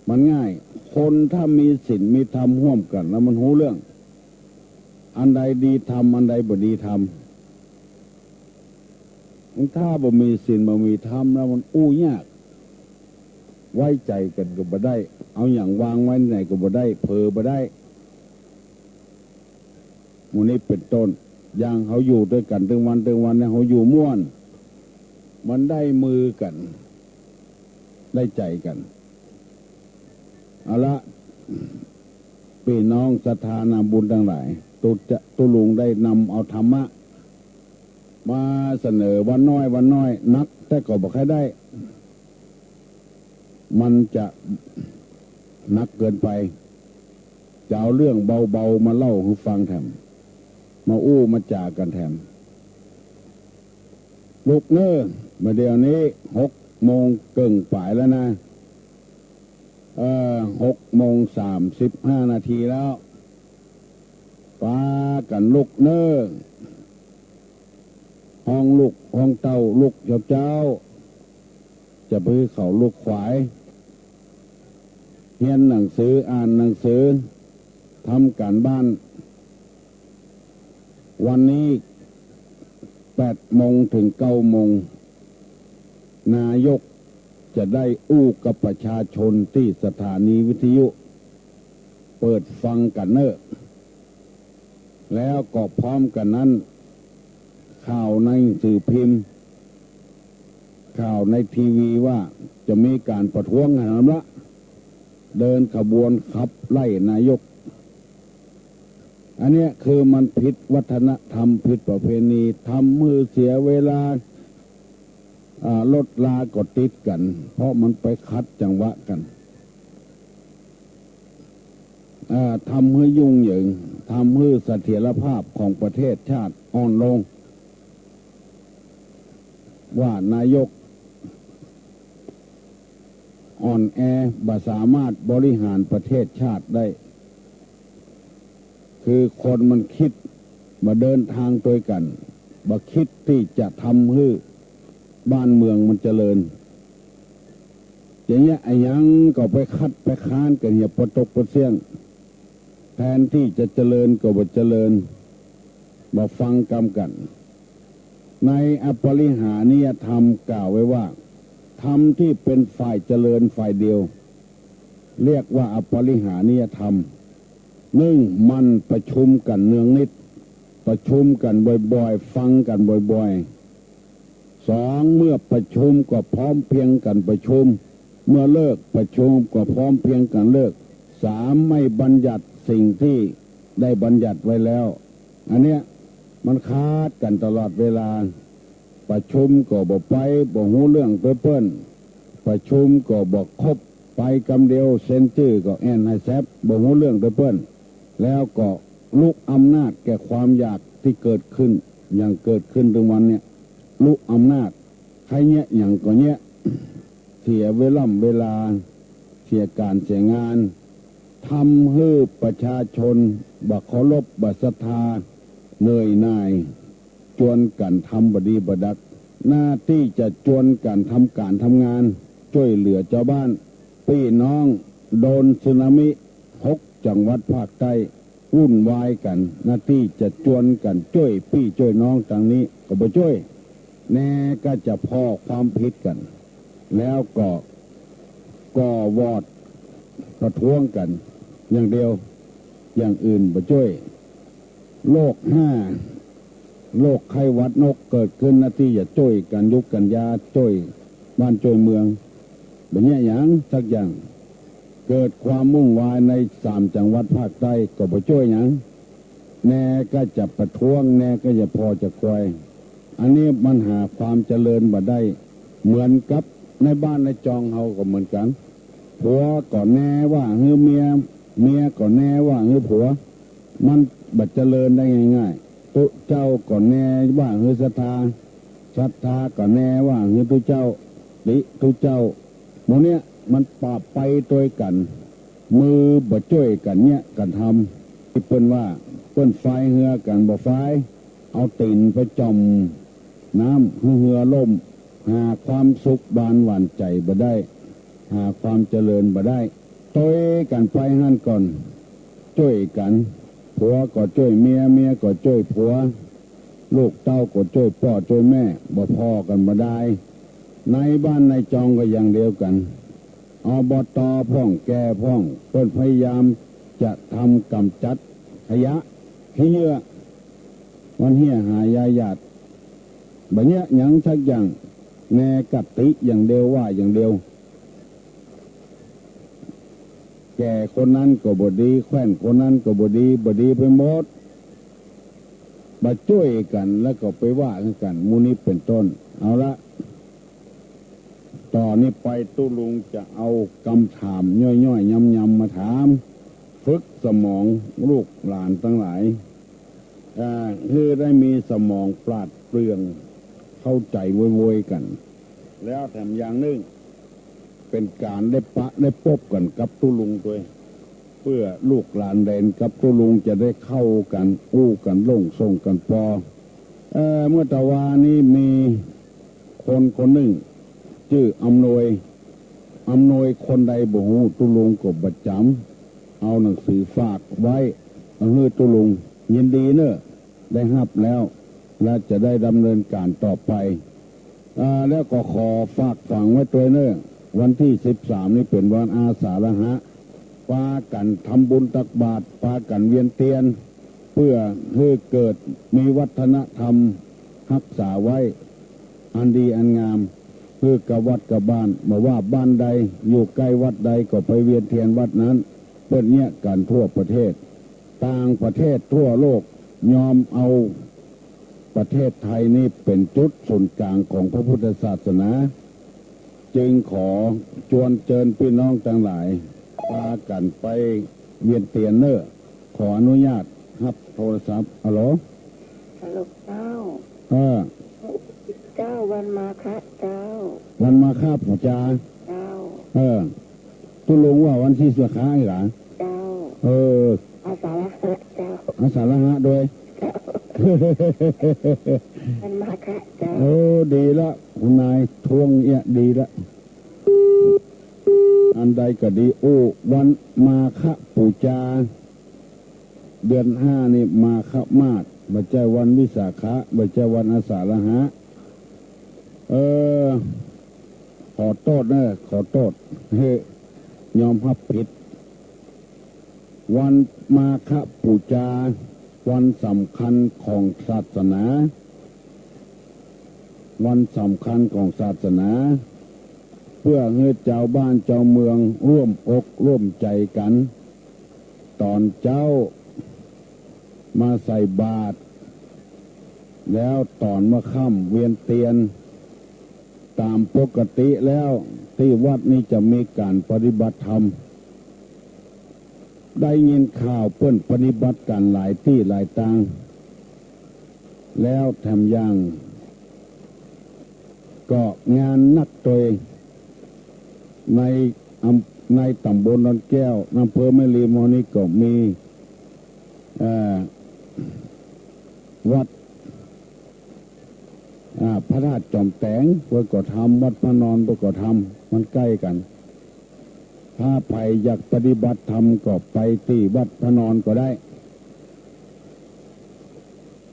มันง่าย คนถ้ามีศีลมีธรรมฮ่วมกั๋นแล้วมันฮู้เรื่อง อันใดดีธรรม อันใดบ่ดีธรรม ถ้าบ่มีศีลบ่มีธรรมแล้วมันอู้ยาก ไว้ใจ๋กั๋นก็บ่ได้ เอาหยังวางไว้ไหนก็บ่ได้ เผลอบ่ได้ หมู่นี้เป๋นต้น อย่างเฮาอยู่ตวยกั๋นตึงวันตึงวันเนี่ย เฮาอยู่ม่วน มันได้มือกั๋น ได้ใจ๋กั๋น เอาละ ปี้น้องศรัทธานาบุญตังหลาย ตุ๊จะ ตุ๊ลุงได้นำเอาธรรมะ มาเสนอวันน้อยวันน้อย หนักแต่ก็บ่ใค่ได้ มันจะหนักเกินไป จะเอาเรื่องเบาๆ มาเล่าหื้อฟังแถม มาอู้มาจ๋ากั๋นแถม ลุกเน่อ บ่าเดี่ยวนี้หกโมงเกิ่งป๋ายแล้วนะ เอ่อ หกโมงสามสิบห้านาทีแล้ว ปากั๋นลุกเน่อ ฮ้องลูกฮ้องเต้า ลูกเจ๊าๆ จะไปหื้อเขาลุกขวาย เฮียนหนังสือ อ่านหนังสือ ทำก๋านบ้าน วันนี้แปดโมงเถิงเก้าโมง นายกจะได้อู้กับประชาชนตี้สถานีวิทยุ เปิดฟังกั๋นเน่อ แล้วก็พร้อมกั๋นนั้น ข่าวในหนังสือพิมพ์ ข่าวในทีวีว่าจะมีก๋านประท้วงหั้นละ เดินขบวนขับไล่นายก อันเนี้ยคือมันผิดวัฒนธรรม ผิดประเพณี ทำหื้อเสียเวลา อ่า รถลาก็ติดกั๋น เพราะมันไปขัดจังหวะกั๋น อ่า ทำหื้อยุ่งเหยิง ทำหื้อเสถียรภาพของประเทศชาติอ่อนลง ว่านายกอ่อนแอ บ่สามารถบริหารประเทศชาติได้ คือคนมันคิด บ่เดินตางตวยกั๋น บ่คิดตี้จะทำหื้อบ้านเมืองมันเจริญ อย่างเนี้ย อะหยังก็ไปคัดไปค้านกั๋น เหียปะตกปะเสี้ยง แทนตี้จะเจริญก็บ่เจริญ บ่ฟังกำกั๋น ในอปริหานิยธรรมกล่าวไว้ว่า ธรรมที่เป็นฝ่ายเจริญฝ่ายเดียว เรียกว่าอปริหานิยธรรม นึ่ง หมั่นประชุมกั๋นเนืองนิด ประชุมกั๋นบ่อยๆ ฟังกั๋นบ่อยๆ สอง เมื่อประชุมก็พร้อมเพรียงกั๋นประชุม เมื่อเลิกประชุมก็พร้อมเพรียงกั๋นเลิก สาม ไม่บัญญัติสิ่งที่ได้บัญญัติไว้แล้ว อันเนี้ยมันขาดกั๋นตลอดเวลา ประชุมก็บ่ไป บ่ฮู้เรื่องตวยเปิ้น ประชุมก็บ่ครบ ไปกำเดียว เซ็นจื้อก็แอ่นหื้อแซบ บ่ฮู้เรื่องตวยเปิ้น แล้วก็ลุกอำนาจแก่ความอยากตี้เกิดขึ้น อย่างเกิดขึ้นตึงวันเนี่ย ลุกอำนาจ ใค่เยียะหยังก็เยียะ เสียเวล่ำเวลา เสียก๋านเสียงาน ทำหื้อประชาชนบ่เคารพ บ่ศรัทธา เหนื่อยหน่าย จวนกั๋นทำบ่ดีบ่ดัก หน้าตี้จะจวนกั๋นทำก๋านทำงาน จ้วยเหลือจาวบ้าน ปี้น้องโดนสึนามิ หกจังหวัดภาคใต้ วุ่นวายกั๋น หน้าตี้จะจวนกั๋นจ้วยปี้จ้วยน้องตังนี้ก็บ่จ้วย แน่ก็จะผ่อความผิดกั๋น แล้วก็ก่อวอร์ดประท้วงกั๋นอย่างเดียว อย่างอื่นบ่จ้วย โรคห้า โรคไข้หวัดนกเกิดขึ้น หน้าตี้จะจ้วยกั๋นยุกกั๋นยา จ้วยบ้านจ้วยเมือง บ่เยียะหยังสักอย่าง เกิดความวุ่นวายในสามจังหวัดภาคใต้ก็บ่จ้วยหยัง แน่ก็จะประท้วง แน่ก็จะผ่อจะควย อันนี้มันหาความเจริญบ่ได้ เหมือนกับในบ้านในจองเฮาก็เหมือนกั๋น ผัวก็แน่ว่าหื้อเมีย เมียก็แน่ว่าหื้อผัว มันบ่เจริญได้ง่ายๆ ตุ๊เจ้าก็แน่ว่าหื้อศรัทธา ศรัทธาก็แน่ว่าหื้อตุ๊เจ้า ติตุ๊เจ้า หมู่เนี้ยมันปะไปตวยกั๋น มือบ่จ้วยกั๋นเยียะกั๋นทำ ตี้เปิ้นว่าเปิ้นฟายเฮือกั๋นบ่ฟาย เอาตี๋นไปจ่อมน้ำหื้อเฮือล่ม หาความสุขบานหวานใจ๋บ่ได้ หาความเจริญบ่ได้ ตวยกั๋นไปหั้นก่อน จ้วยกั๋น ผัวก็จ้วยเมีย เมียก็จ้วยผัว ลูกเต้าก็จ้วยป้อจ้วยแม่ บ่ผ่อกั๋นบ่ดาย ในบ้านในจองก็อย่างเดียวกั๋น อบต.พ่อง แก่พ่อง เปิ้นพยายามจะทำก๋ำจัดขยะ ขี้เยื่อ มันเหียหายาหยาด บ่เยียะหยังสักอย่าง แน่กะติอย่างเดียว ว่าอย่างเดียว แก่คนนั้นก็บ่ดี แคว่นคนนั้นก็บ่ดี บ่ดีไปหมด บ่จ้วยกั๋น แล้วก็ไปว่ากั๋น หมู่นี้เป๋นต้น เอาละ ต่อนี้ไปตุ๊ลุงจะเอากำถามย่อยๆ ยำๆ มาถาม ฝึกสมองลูกหลานตังหลาย อ่า หื้อได้มีสมองปราดเปรื่อง เข้าใจ๋โวยๆ กั๋น แล้วแถมอย่างนึ่ง เป๋นก๋านได้ปะได้ปบกั๋นกับตุ๊ลุงตวย เปื้อลูกหลานเหลนกับตุ๊ลุงจะได้เข้ากั๋น อู้กั๋นโล่งส่งกั๋นปอ เอ่อ เมื่อตะวานี้มีคนคนนึ่ง จื้ออำนวย อำนวยคนใดบ่ฮู้ ตุ๊ลุงก็บ่จ๋ำ เอาหนังสือฝากไว้ เอาหื้อตุ๊ลุง ยินดีเน่อ ได้ฮับแล้ว และจะได้ดำเนินก๋านต่อไป อ่า แล้วก็ขอฝากฝังไว้ตวยเน่อ วันตี้สิบสามนี้เป๋นวันอาสาฬหะ ปากั๋นทำบุญตักบาตร ปากั๋นเวียนเตียน เปื้อหื้อเกิดมีวัฒนธรรมฮักษาไว้ อันดีอันงาม หื้อกับวัดกับบ้าน บ่ว่าบ้านใด อยู่ใก้วัดใดก็ไปเวียนเตียนวัดนั้น เปิ้นเยียะกั๋นทั่วประเทศ ต่างประเทศทั่วโลกยอมเอาประเทศไทยนี้เป๋นจุดศูนย์ก๋างของพระพุทธศาสนา จึงขอจวนเจิญปี้น้องตังหลาย ปากั๋นไปเวียนเตียนเน่อ ขออนุญาตฮับโทรศัพท์ ฮัลโหล ฮัลโหลเจ้า เออ เจ้า วันมาฆะเจ้า วันมาฆะปู๋จา เจ้า เออ ตุ๊ลุงว่าวันตี้สิบห้าอีกหรอ เจ้า เออ อาสาฬหะเจ้า อาสาฬหะตวย เจ้า วันมาฆะเจ้า เออ ดีละ คุณนายทวงเอี้ย ดีละ อันใดก็ดี อู้ วันมาฆะปู๋จา เดือนห้านี้มาฆะมาส บ่ใจ้วันวิสาขะ บ่ใจ้วันอาสาฬหะ เออ ขอโต้ษเน่อ ขอโต้ษ เฮ้ ยอมฮับผิด วันมาฆะปู๋จา วันสำคัญของศาสนา วันสำคัญของศาสนา เปื้อหื้อจาวบ้านจาวเมืองร่วมอกร่วมใจ๋กั๋น ต๋อนเจ๊ามาใส่บาตร แล้วต๋อนเมื่อค่ำเวียนเตียน ต๋ามปกติแล้วตี้วัดนี้จะมีก๋านปฏิบัติธรรม ได้ยินข่าวเปิ้นปฏิบัติกั๋นหลายตี้หลายตาง แล้วแถมอย่าง ก็งานนักตวย ในอำ ในต๋ำบลดอนแก้ว อำเภอแม่ริมเฮานี้ก็มี เอ่อ วัด อ่า พระธาตุจอมแตง เปิ้นก็ทำ วัดพระนอน เปิ้นก็ทำ มันใก้กั๋น ถ้าใผอยากปฏิบัติธรรมก็ไปตี้วัดพระนอนก็ได้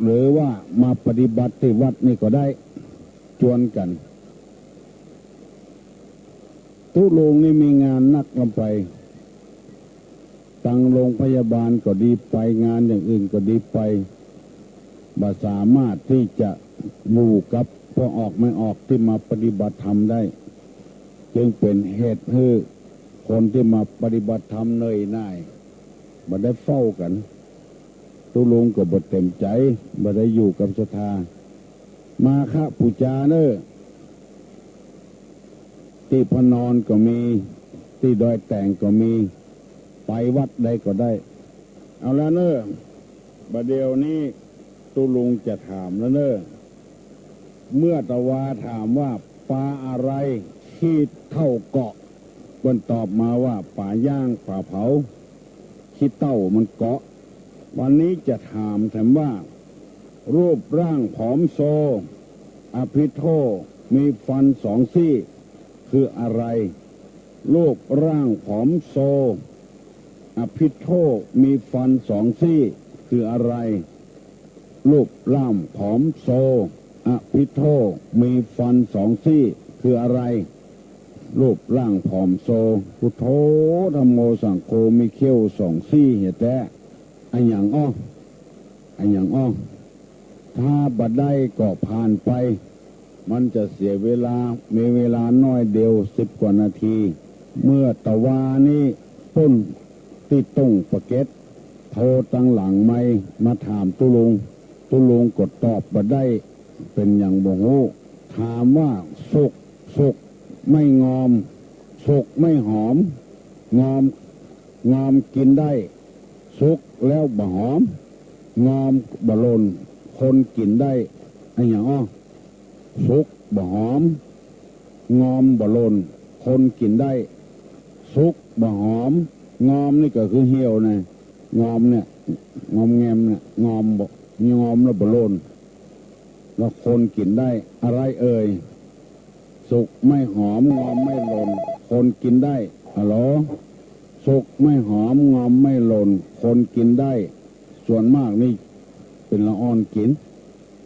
หรือว่ามาปฏิบัติตี้วัดนี้ก็ได้ จวนกั๋น ตุ๊ลุงนี่มีงานนักลำไป ตังโรงพยาบาลก็ดีไป งานอย่างอื่นก็ดีไป บ่สามารถตี้จะอยู่กับป้อออกแม่ออกตี้มาปฏิบัติธรรมได้ จึงเป๋นเหตุหื้อคนตี้มาปฏิบัติธรรมเหนื่อยหน่าย บ่ได้เฝ้ากั๋น ตุ๊ลุงก็บ่เต็มใจ๋ บ่ได้อยู่กับศรัทธา มาฆะปู๋จาเน่อ ตี้พระนอนก็มี ตี้ดอยแตงก็มี ไปวัดใดก็ได้ เอาละเน่อ บ่าเดี่ยวนี้ตุ๊ลุงจะถามแล้วเน่อ เมื่อตะวาถามว่า ปลาอะไรขี้เถ้าเกาะ เปิ้นตอบมาว่า ป๋าย่างป๋าเผา ขี้เถ้ามันเกาะ วันนี้จะถามแถมว่า รูปร่างผอมโซ อภิโธ มีฟันสองซี่ คืออะไร รูปร่างผอมโซ อภิโธ มีฟันสองซี่ คืออะไร รูปร่างผอมโซ อภิโธ มีฟันสองซี่ คืออะไร รูปร่างผอมโซ พุทโธ ธัมโม สังโฆ มีเขี้ยวสองซี่เหียแต๊ อะหยังอ้อ อะหยังอ้อ ถ้าบ่ได้ก็ผ่านไป มันจะเสียเวลา มีเวลาน้อยเดียว สิบกว่านาที เมื่อตะวานี้ปุ้นตี้ตุ้งปะเก็ด โทรตังหลังไมค์มาถามตุ๊ลุง ตุ๊ลุงก็ตอบบ่ได้ เป๋นหยังบ่ฮู้ ถามว่าสุก สุกไม่งอม สุกไม่หอม งอม งอมกิ๋นได้ สุกแล้วบ่หอม งอมบ่หล่น คนกิ๋นได้ อะหยังอ้อ สุกบ่หอม งอมบ่หล่น คนกิ๋นได้ สุกบ่หอม งอมนี่ก็คือเหี่ยวนะ งอมเนี่ย งอมแงมเนี่ย งอมบ่ งอมแล้วบ่หล่น แล้วคนกิ๋นได้ อะไรเอ่ย สุกไม่หอม งอมไม่หล่น คนกิ๋นได้ ฮัลโหล สุกไม่หอม งอมไม่หล่น คนกิ๋นได้ ส่วนมากนี่เป๋นละอ่อนกิ๋น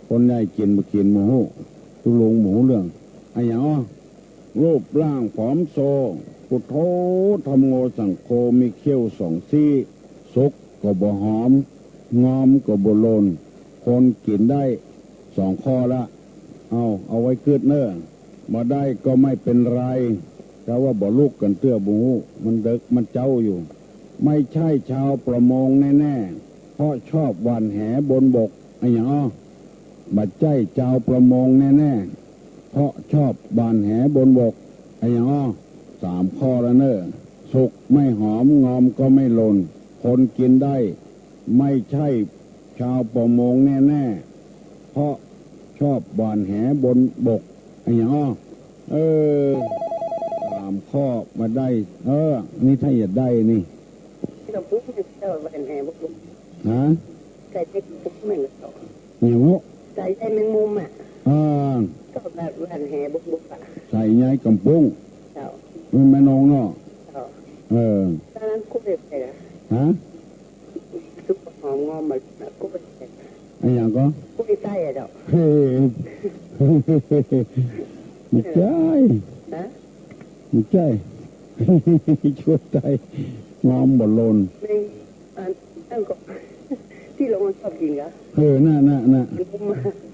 คนใหญ่กิ๋นบ่กิ๋นบ่ฮู้ ตุ๊ลุงบ่ฮู้เรื่อง อะหยังอ้อ รูปร่างผอมโซ พุทโธ ธัมโม สังโฆ มีเขี้ยวสองซี่ สุกก็บ่หอม งอมก็บ่หล่น คนกิ๋นได้ สองข้อละ เอา เอาไว้กึ๊ดเน่อ บ่ได้ก็ไม่เป๋นไร แต่ว่าบ่ลุกกั๋นเตื้อบ่ฮู้ มันเดิ็กมันเจ๊าอยู่ ไม่ใช่ชาวประมงแน่ๆ เพราะชอบหว่านแหบนบก อะหยังอ้อ บ่ใจ้จาวประมงแน่ๆ เพราะชอบหว่านแหบนบก อะหยังอ้อ สามข้อละเน่อ สุกไม่หอม งอมก็ไม่หล่น คนกิ๋นได้ ไม่ใช่ชาวประมงแน่ๆ เพราะชอบหว่านแหบนบก อะหยังอ้อ เออ สามข้อมาได้ เออ นี่ถ้าอยากได้นี่ กำปุ้งเจ้าหว่านแหบนบก ฮะ ใส่ใยกำปุ้งแม่งก็ เนี่ยโว้ ใส่ใยแมงมุมอะ อ่า ก็แบบหว่านแหบนบกอะ ใส่ใยกำปุ้ง เจ้า แม่นองเนาะ เจ้า เออ ตอนนั้นกล้วยไปนะ ฮะ สุกหอมงอมบ่หล่น กล้วยไป อะหยังก็ กล้วยใต้อะเจ้า เฮ้ย บ่ใจ้ ฮะ บ่ใจ้ กล้วยใต้ งอมบ่หล่น แม่ง อันนั้นก็ ตี้ละอ่อนชอบกิ๋นกะ เออ น่ะ น่ะ น่ะ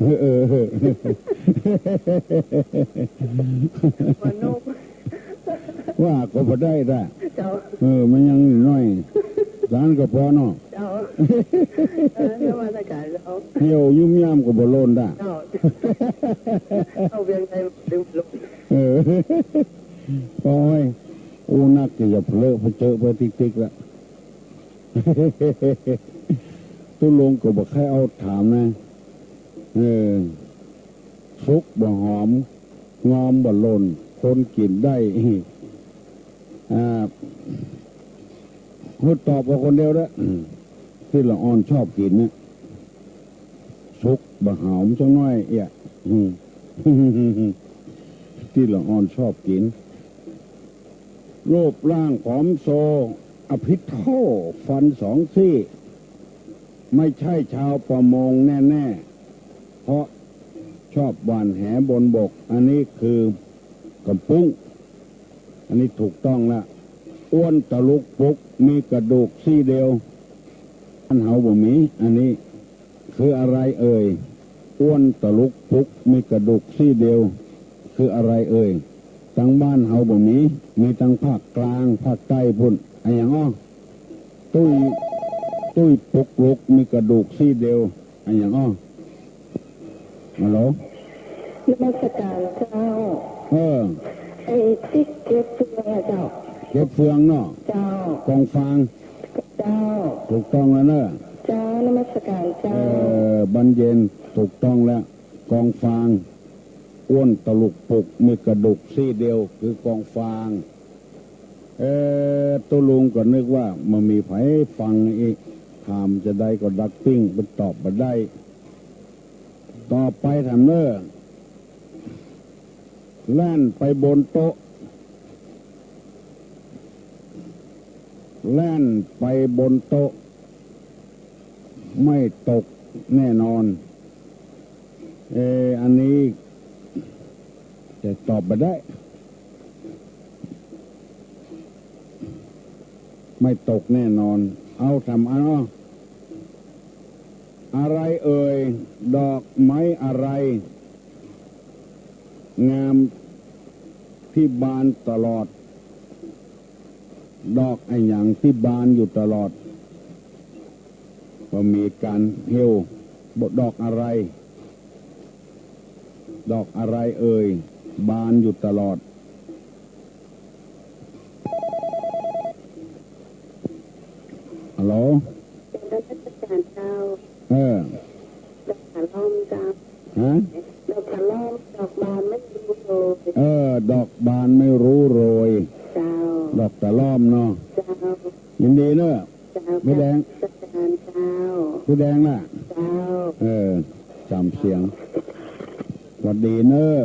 เออ เออ เออ ว่าก็บ่ได้ละ เจ้า เออ มันยังน้อย จ๋านก็ปอเนาะ เจ้า เออ นมัสก๋านเจ้า เหี่ยวยุ่มย่ามก็บ่หล่นละ เจ้า เอาเวียงใดลืมหล่น เออ โอ้ย อู้นักจะเผลอเผลอไปติ๊กๆ ละ ตุ๊ลุงก็บ่ใค่เอาถามนะ เออ สุกบ่หอม งอมบ่หล่น คนกิ๋นได้ อ่า ฮู้ตอบเอาคนเดียวเด้อ ตี้ละอ่อนชอบกิ๋นเนี่ย สุกบ่หอมสักหน้อยเอี้ย ตี้ละอ่อนชอบกิ๋น รูปร่างผอมโซ อภิโธ ฟันสองซี่ ไม่ใช่ชาวประมงแน่ๆ เพราะชอบหว่านแหบนบก อันนี้คือกำปุ้ง อันนี้ถูกต้องละ อ้วนตะลุกปุก มีกระดูกซี่เดียว อันเฮาบ่มี อันนี้ คืออะไรเอ่ย อ้วนตะลุกปุก มีกระดูกซี่เดียว คืออะไรเอ่ย ตังบ้านเฮาบ่มี มีตังภาคกลาง ภาคใต้ปุ้น อะหยังอ้อ ตุ้ย ตุ้ยปุกลุก มีกระดูกซี่เดียว อะหยังอ้อ ฮัลโหล นมัสก๋านเจ้า เออ ไอ้ตี้เก็บเฟืองอะเจ้า เก็บเฟืองเนาะ เจ้า กองฟาง เจ้า ถูกต้องแล้วเนอะ เจ้า นมัสก๋านเจ้า เออ บรรเย็น ถูกต้องแล้ว กองฟาง อ้วนตะลุกปุก มีกระดูกซี่เดียว คือกองฟาง เออ ตุ๊ลุงก็นึกว่าบ่มีใผฟังอีก ถามจะใดก็ดักปิ้ง ไปตอบบ่ได้ ต่อไปถามเน่อ แล่นไปบนโต๊ะ แล่นไปบนโต๊ะ ไม่ตกแน่นอน เออ อันนี้จะตอบบ่ได้ ไม่ตกแน่นอน เอาสามอันอ้อ อะไรเอ่ย ดอกไม้อะไร งามตี้บานตลอด ดอกอะหยังตี้บานอยู่ตลอด บ่มีก๋านเหี่ยว บ่ ดอกอะไร ดอกอะไรเอ่ย บานอยู่ตลอด ฮัลโหล นมัสก๋านเจ้า เออ ดอกกะหล่อมเจ้า ฮะ ดอกกะหล่อม ดอกบานไม่รู้โรย เออ ดอกบานไม่รู้โรย เจ้า ดอกกะหล่อมเนาะ เจ้า ยินดีเนอะ เจ้า แม่แดง นมัสก๋านเจ้า แม่แดงล่ะ เจ้า เออ สามเสียง หวัดดีเนอะ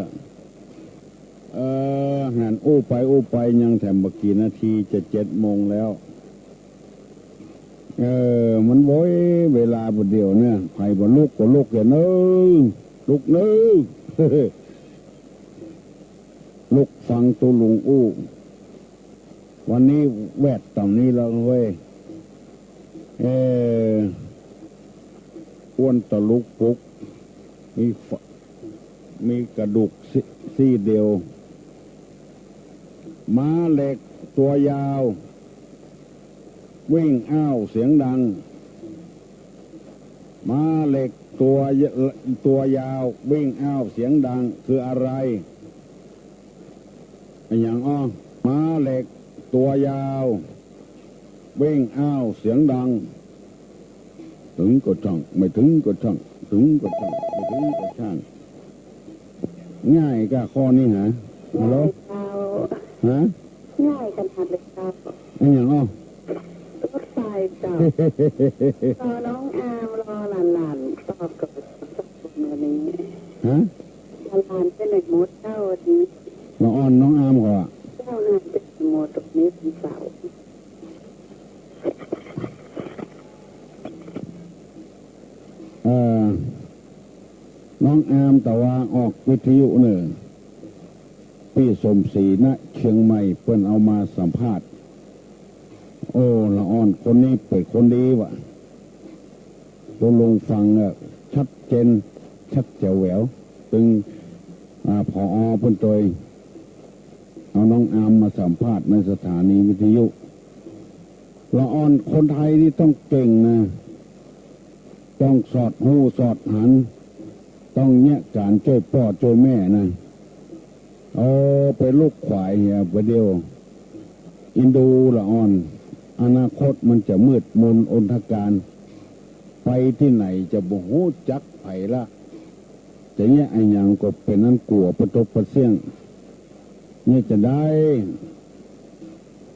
เออ หันอู้ไปอู้ไปยังแถมบ่กี่นาทีจะเจ็ดโมงแล้ว เออ มันโว้ย เวลาบ่าเดี่ยวเนี่ย ใผบ่ลุกก็ลุกเถอะเน้อ ลุกเน้อ ลุกฟังตุ๊ลุงอู้ วันนี้แวดต่ำนี้แล้วเว้ย เออ อ้วนตะลุกปุก มีฝ- มีกระดูกซี่- ซี่เดียว ม้าเหล็กตัวยาว วิ่งอ้าวเสียงดัง ม้าเหล็กตัวย- ตัวยาว วิ่งอ้าวเสียงดัง คืออะไร อะหยังอ้อ ม้าเหล็กตัวยาว วิ่งอ้าวเสียงดัง ถึงก็ช่าง ไม่ถึงก็ช่าง ถึงก็ช่าง ไม่ถึงก็ช่าง ง่ายก้าข้อนี้หา ฮัลโหล ง่ายเจ้า ฮะ ง่ายขนาดเลยเจ้า อะหยังอ้อ รถไฟเจ้า รอน้องอาม รอหลานๆ ตอบก่อน วันนี้ ฮะ หลานๆ ไปไหนหมดเจ้าวันนี้ ละอ่อนน้องอามก่อ เจ้าหายไปไหนหมด วันนี้วันเสาร์ เอ่อ น้องอามตะวาออกวิทยุเน่อ ปี้สมศรี ณ เชียงใหม่ เปิ้นเอามาสัมภาษณ์ โอ้ ละอ่อนคนนี้เป๋นคนดีวะ ตุ๊ลุงฟังอะ ชัดเจน ชัดแจ๋วแหวว ตึง อ่า ผอ.เปิ้นตวย เอาน้องอามมาสัมภาษณ์ในสถานีวิทยุ ละอ่อนคนไทยนี่ต้องเก่งนะ ต้องสอดฮู้สอดหัน ต้องเยียะก๋านจ้วยป้อจ้วยแม่นะ โอ้ เป๋นลูกขวายเหีย บ่าเดี่ยว อินดูละอ่อน อนาคตมันจะมืดมนอนทการ ไปตี้ไหนจะบ่ฮู้จักใผละ จะเยียะอะหยังก็เป๋นอันกั๋วปะตกปะเสี้ยง เยียะจะใด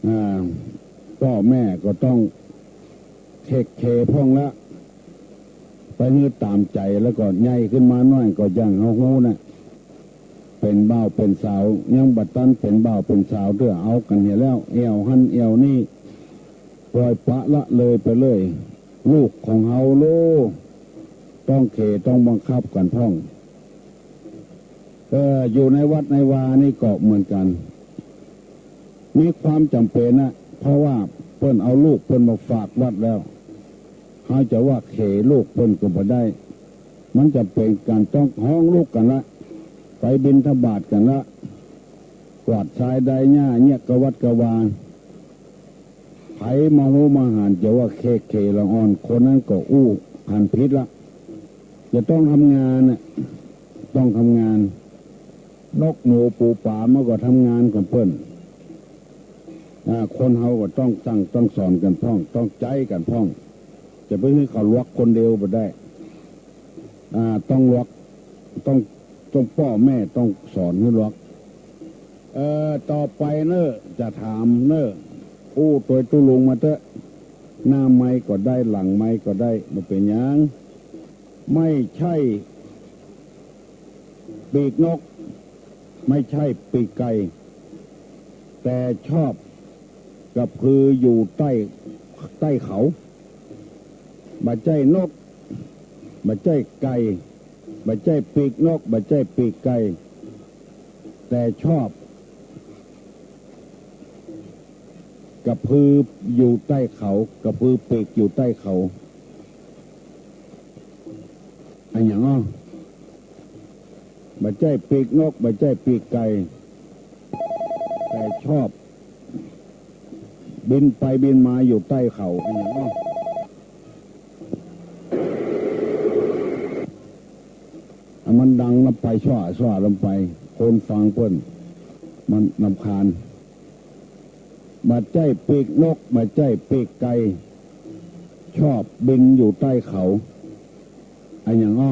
อ่า ป้อแม่ก็ต้องเทคแคร์พ่องละ ไปหื้อต๋ามใจ๋ แล้วก็ใหญ่ขึ้นมาหน้อยก็อย่างเฮาฮู้น่ะ เป๋นบ่าวเป๋นสาว ยังบ่ตันเป๋นบ่าวเป๋นสาวเตื้อ เอากั๋นเหียแล้ว แอ่วหั้นแอ่วนี่ ปล่อยปละละเลยไปเลย ลูกของเฮาโล ต้องเขต้องบังคับกั๋นพ่อง เออ อยู่ในวัดในวานี่ก็เหมือนกั๋น มีความจ๋ำเป๋นนะ เพราะว่าเปิ้นเอาลูกเปิ้นมาฝากวัดแล้ว เฮาจะว่าเขลูกเปิ้นก็บ่ได้ มันจ๋ำเป๋นกั๋นต้องฮ้องลูกกั๋นละ ไปบิณฑบาตกั๋นละ กวาดซายไดหญ้าเยียะกะวัดกะวา ใผมาฮู้มาหันจะว่าเขเขละอ่อน คนนั้นก็อู้หันผิดละ จะต้องทำงานน่ะ ต้องทำงาน นกหนูปูป๋ามันก็ทำงานของเปิ้น อ่า คนเฮาก็ต้องสั่งต้องสอนกั๋นพ่อง ต้องใจ๊กั๋นพ่อง จะไปหื้อเขาลวกคนเดียวบ่ได้ อ่า ต้องลวก ต้อง ต้องป้อแม่ต้องสอนหื้อลวก เอ่อ ต่อไปเน่อ จะถามเน่อ อู้ตวยตุ๊ลุงมาเต๊อะ หน้าไมค์ก็ได้ หลังไมค์ก็ได้ บ่เป๋นหยัง ไม่ใช่ปีกนก ไม่ใช่ปีกไก่ แต่ชอบกระพืออยู่ใต้ ใต้เขา บ่ใจ้นก บ่ใจ้ไก่ บ่ใจ้ปีกนก บ่ใจ้ปีกไก่ แต่ชอบ แก กระพืออยู่ใต้เขา กระพือปีกอยู่ใต้เขา อะหยังอ้อ บ่ใจ้ปีกนก บ่ใจ้ปีกไก่ แต่ชอบบินไปบินมาอยู่ใต้เขา อะหยังอ้อ อะ มันดังลำไป ชั่ว ชั่วลำไป คนฟังเปิ้น มันรำคาญ บ่ใจ้ปีกนก บ่ใจ้ปีกไก่ ชอบบินอยู่ใต้เขา อะหยังอ้อ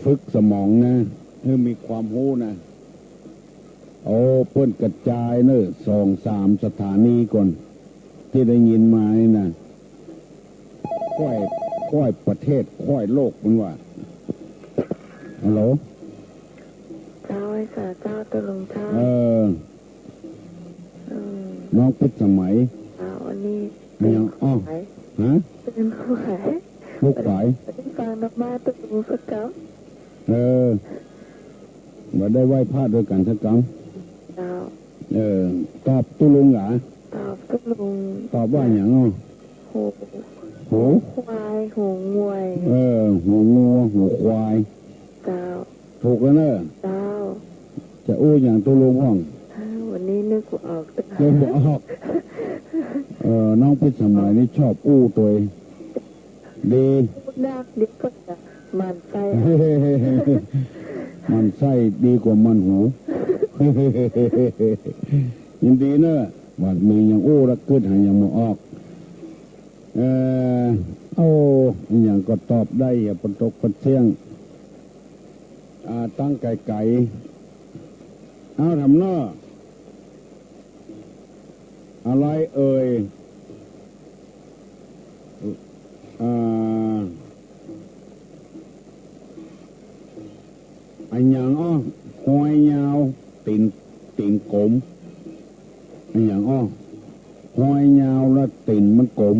ฝึกสมองนะ หื้อมีความฮู้นะ โอ้ เปิ้นกระจายเน่อ สองสามสถานีก่อน ตี้ได้ยินมานี่นะ ค่อย ค่อยประเทศ ค่อยโลก มันว่า ฮัลโหล เจ้า ไอ้สาเจ้า ตกลงเจ้า เออ อืม น้องพิสมัย เจ้า อันนี้ อะหยัง อ้อ ขาย ฮะ เป็นผู้ขาย ผู้ขาย ได้ฟังธรรมะตกลงสักกำ เออ บ่ได้ไหว้พระด้วยกั๋นสักกำ เจ้า เออ ตอบตุ๊ลุงหรอ ตอบตุ๊ลุง ตอบว่าหยังอ้อ หู หู ควาย หูงวย เออ หูงัว หูควาย เจ้า ถูกแล้วเนอะ เจ้า จะอู้หยังตุ๊ลุงพ่อง อ้าว วันนี้นึกบ่ออก นึกบ่ออก เออ น้องพิสมัยนี่ชอบอู้ตวย ดี นัก เดี๋ยวก็จะหมั่นไส้ หมั่นไส้ดีกว่าหมั่นหู ยินดีเนอะ ว่ามีหยังอู้ละ กึ๊ดหาหยังบ่ออก เอ่อ โอ้ อะหยังก็ตอบได้ อะ ปะตกปะเสี้ยง อ่า ตั้งไก๋ๆ เอา ถามเนอะ อะไรเอ่ย อ่า อะหยังอ้อ ฮอยยาว ตี๋น ตี๋นก๋ม อะหยังอ้อ ฮอยยาวและตี๋นมันก๋ม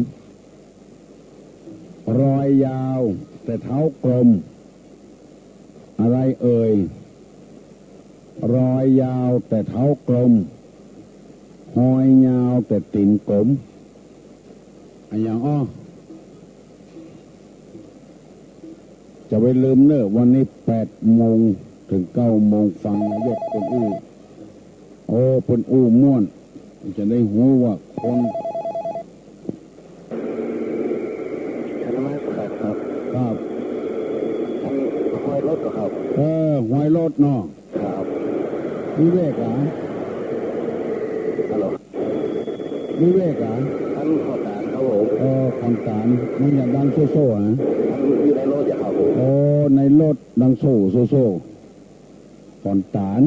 รอยยาวแต่เท้ากลม อะไรเอ่ย รอยยาวแต่เท้ากลม ฮอยยาวแต่ตี๋นก๋ม อะหยังอ้อ จะไปลืมเนอะ วันนี้แปดโมงเถิงเก้าโมง ฟังนายกเปิ้นอู้ โอ้ เปิ้นอู้ม่วน จะได้ฮู้ว่าคน นมัสก๋านครับ ครับ อันฮอยรถเหรอครับ เออ ฮอยรถเนาะ ครับ วิเวกเหรอ ฮัลโหล วิเวกเหรอ อันขอนตานครับผม เออ ขอนตาน มันจะดังโซ่ๆ นะ อันอยู่ในรถอะครับผม โอ้ ในรถดังโซ่ๆ ขอนตาน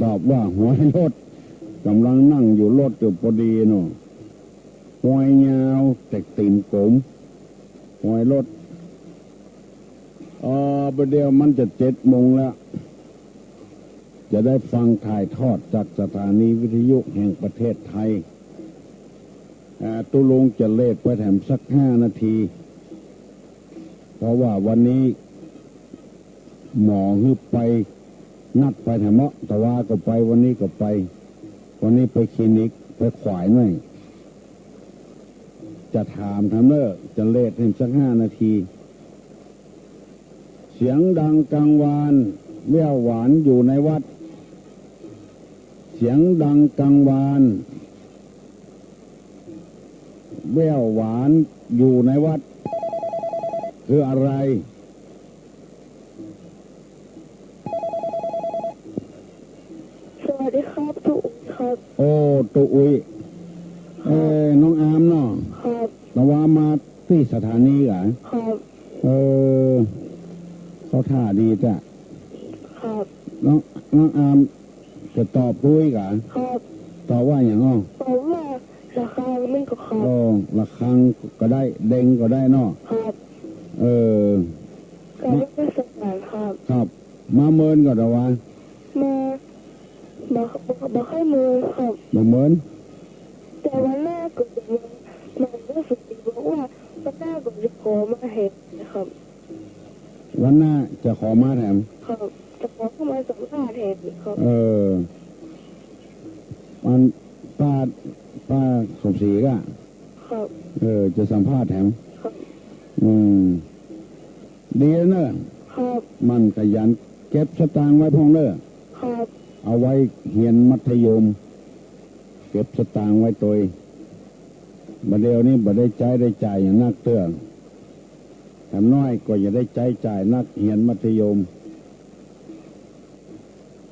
ตอบว่าฮอยรถ ก่ำลังนั่งอยู่รถอยู่ปอดีเนาะ ฮอยยาวแต่ตี๋นก๋ม ฮอยรถ เอ่อ ประเดี๋ยวมันจะเจ็ดโมงแล้ว จะได้ฟังถ่ายทอดจากสถานีวิทยุแห่งประเทศไทย อ่า ตุ๊ลุงจะเลทไปแถมสักห้านาที เพราะว่าวันนี้ หมอหื้อไป นัดไปแถมเนาะ ตะวาก็ไป วันนี้ก็ไป วันนี้ไปคลินิก ไปขวายหน่อย จะถามแถมเนอะ จะเลทแถมสักห้านาที เสียงดังกังวาน แว่วหวานอยู่ในวัด เสียงดังกังวาน แว่วหวานอยู่ในวัด คืออะไร สวัสดีครับ ตุ๊อุ๊ยครับ โอ้ ตุ๊อุ๊ย ครับ เอ้ย น้องอามเนาะ ครับ ตะวามาตี้สถานีเหรอ ครับ เออ เข้าท่าดีจ้ะ ครับ น้อง น้องอาม จะตอบตุ๊อุ๊ยเหรอ ครับ ตอบว่าหยังอ้อ ตอบว่าระฆังมันก็ครับ อ๋อ ระฆังก็ได้ เด็งก็ได้เนาะ ครับ เออ กราบนมัสก๋านครับ ครับ มาเมินก่อตะวา มา บ่ บ่ บ่เคยเมินครับ บ่เมิน แต่วันหน้าก็จะเมิน หมอฤๅษีบอกว่าวันหน้าก็จะขอมาแทนนะครับ วันหน้าจะขอมาแถม ครับ จะขอเข้ามาสัมภาษณ์แทนครับ เออ อันป้า ป้าสมศรีก็ ครับ เออ จะสัมภาษณ์แถม ครับ อืม ดีแล้วเนอะ ครับ หมั่นขยัน เก็บสตางค์ไว้พ่องเนอะ ครับ เอาไว้เฮียนมัธยม เก็บสตางค์ไว้ตวย บ่าเดี่ยวนี้บ่ได้ใจ๊ได้จ่ายอย่างนักเตื้อ แถมน้อยก็อย่าได้ใจ๊จ่ายนัก เฮียนมัธยม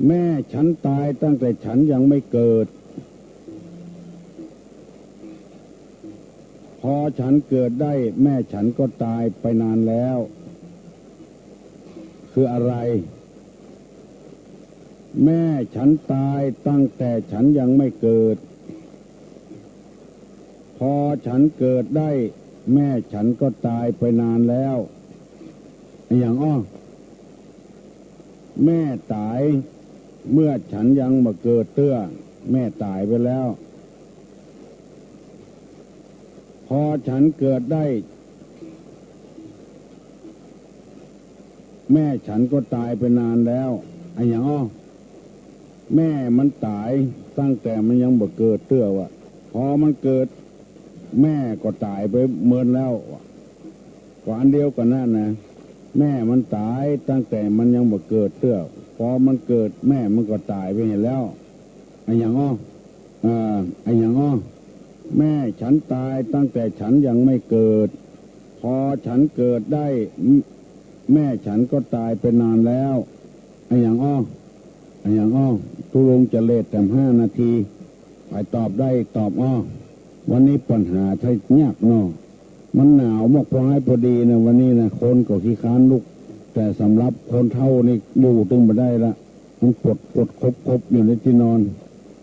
แม่ฉันตายตั้งแต่ฉันยังไม่เกิด พอฉันเกิดได้ แม่ฉันก็ตายไปนานแล้ว คืออะไร แม่ฉันตายตั้งแต่ฉันยังไม่เกิด พอฉันเกิดได้ แม่ฉันก็ตายไปนานแล้ว อะหยังอ้อ แม่ต๋าย เมื่อฉันยังบ่เกิดเตื้อ แม่ต๋ายไปแล้ว พอฉันเกิดได้ แม่ฉันก็ต๋ายไปนานแล้ว อะหยังอ้อ แม่มันต๋ายตั้งแต่มันยังบ่เกิดเตื้อวะ พอมันเกิด แม่ก็ต๋ายไปเมินแล้ววะ ก็อันเดียวกั๋นนั่นนะ แม่มันต๋ายตั้งแต่มันยังบ่เกิดเตื้อ พอมันเกิด แม่มันก็ต๋ายไปหั้นแล้ว อะหยังอ้อ เอ่อ อะหยังอ้อ แม่ฉันตายตั้งแต่ฉันยังไม่เกิด พอฉันเกิดได้ แม่ แม่ฉันก็ต๋ายไปนานแล้ว อะหยังอ้อ อะหยังอ้อ ตุ๊ลุงจะเลทแถมห้านาที ใผตอบได้ตอบอ้อ วันนี้ปัญหาไทยยากเนาะ มันหนาวมากพอให้พอดีนะ วันนี้นะ คนก็ขี้คร้านลุก แต่สำหรับคนเฒ่านี่อยู่ตึงบ่ได้ละ มันปวดปวดคบๆ อยู่ในตี้นอน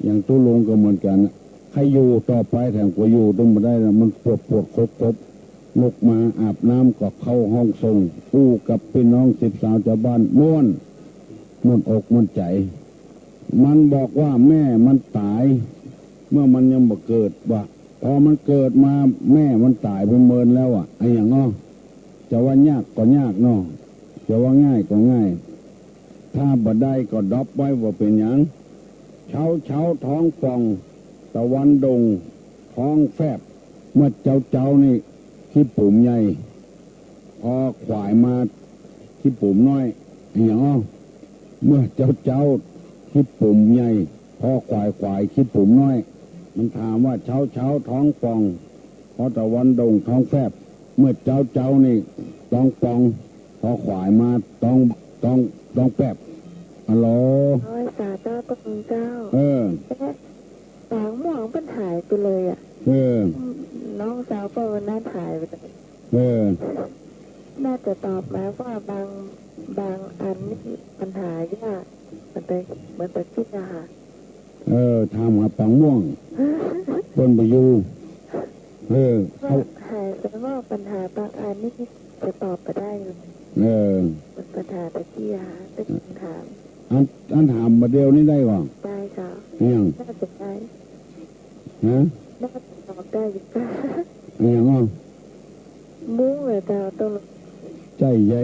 อย่างตุ๊ลุงก็เหมือนกั๋นน่ะ ใค่อยู่ต่อไปแถมก็อยู่ตึงบ่ได้ละ มันปวดปวดคบๆ ลุกมาอาบน้ำก็เข้าห้องส่ง อู้กับปี้น้องสิบสาวจาวบ้านม่วน ม่วนอกม่วนใจ๋ มันบอกว่าแม่มันต๋าย เมื่อมันยังบ่เกิดวะ พอมันเกิดมาแม่มันต๋ายไปเมินแล้วอะ อะหยังอ้อ จะว่ายากก็ยากเนาะ จะว่าง่ายก็ง่าย ถ้าบ่ได้ก็ดรอปไว้บ่เป๋นหยัง เช้าเช้าท้องป่อง ตะวันโด่งท้องแฟบ เมื่อเจ๊าเจ๊านี่ขี้ปุ๋มใหญ่ พอขวายมาขี้ปุ๋มน้อย อะหยังอ้อ เมื่อเจ๊าเจ๊าขี้ปุ๋มใหญ่ พอขวายขวายขี้ปุ๋มน้อย มันถามว่าเช้าเช้าท้องป่อง พอตะวันโด่งท้องแฟบ เมื่อเจ๊าเจ๊านี่ต๊องป่อง พอขวายมาต๊อง ต๊อง ต๊องแปบ อะโหล โอ้ย สาเจ้า ตกลงเจ้า เออ เอ๊ะ ปางม่วงเปิ้นหายไปเลยอะ เออ น้องสาวเปิ้นวันนั้นหายไปเลย เออ น่าจะตอบมาว่าบาง บางอันนี่ปัญหายาก เหมือนตะ เหมือนตะกี้อะค่ะ เออ ถามหาปางม่วง เปิ้นบ่อยู่ เออ เขา หายไปว่าปัญหาบางอันนี่จะตอบบ่ได้เลย เออ เหมือนปัญหาตะกี้อะค่ะ เป็นคำถาม อัน อันถามบ่าเดี่ยวนี้ได้ก่อ ได้ค่ะ อะหยัง น่าจะได้ ฮะ น่าจะตอบได้อยู่ค่ะ อะหยังอ้อ มุ้งเหรอเจ้า ตรง ใจ้ใหญ่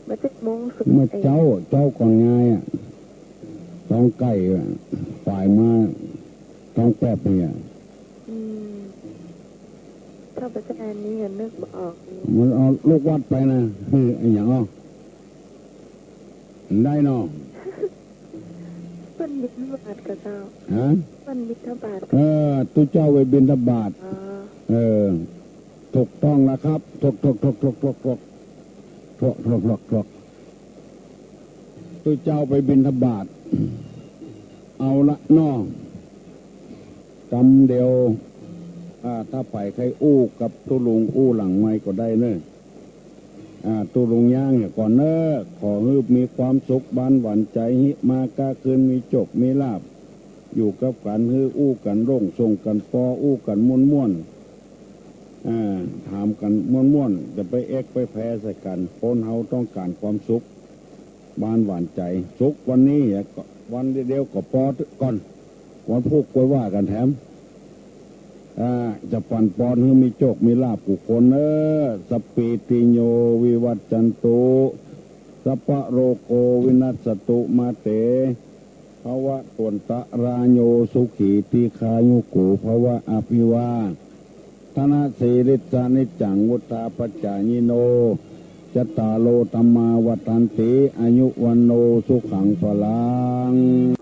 บ่ใจ้มุ้งสุด เมื่อเจ๊า เจ๊าก่อนไงอะ ต๊องไก่อะ ขวายมาต๊องแปบเนี่ย อืม ถ้าบ่ใจ้อันนี้ก็นึกบ่ออกเลย มันเอาลูกวัดไปนะ คืออะหยังอ้อ ได้เนาะ เปิ้นบิณฑบาตก่อเจ้า ฮะ เปิ้นบิณฑบาตก่อ เออ ตุ๊เจ้าไปบิณฑบาต อ๋อ เออ ถูกต้องแล้วครับ ถูก ถูก ถูก ตุ๊เจ้าไปบิณฑบาต เอาละเนาะ กำเดียว อ่า ถ้าใผใค่อู้กับตุ๊ลุงอู้หลังไมค์ก็ได้เน่อ อ่า ตุ๊ลุงย่างเหียก่อนเน่อ ขอหื้อมีความสุขบานหวานใจ๋ หิมาก้าคืนมีโจคมีลาภ อยู่กับกั๋นหื้ออู้กั๋นโล่ง ส่งกั๋นปอ อู้กั๋นม่วนๆ อ่า ถามกั๋นม่วนๆ จะไปเอ็กไปแพใส่กั๋น คนเฮาต้องก๋านความสุข บานหวานใจ๋ สุขวันนี้เหียก่อ วันเดียวก็ปอก่อน วันพูกค่อยว่ากั๋นแถม อ่า จะปั๋นปอนหื้อมีโจคมีลาภกู้คนเน่อ สัพพีติโยวิวัชชันตุ สัพพะโรโควินัสสะตุ มาเต ภวะตวันตะราโย สุขี ทีฆายุโก ภวะ อภิวาทะนะสีลิสสะ นิจจัง วุฑฒาปจายิโน จัตตาโร ธัมมา วัฑฒันติ อายุ วัณโณ สุขัง พลัง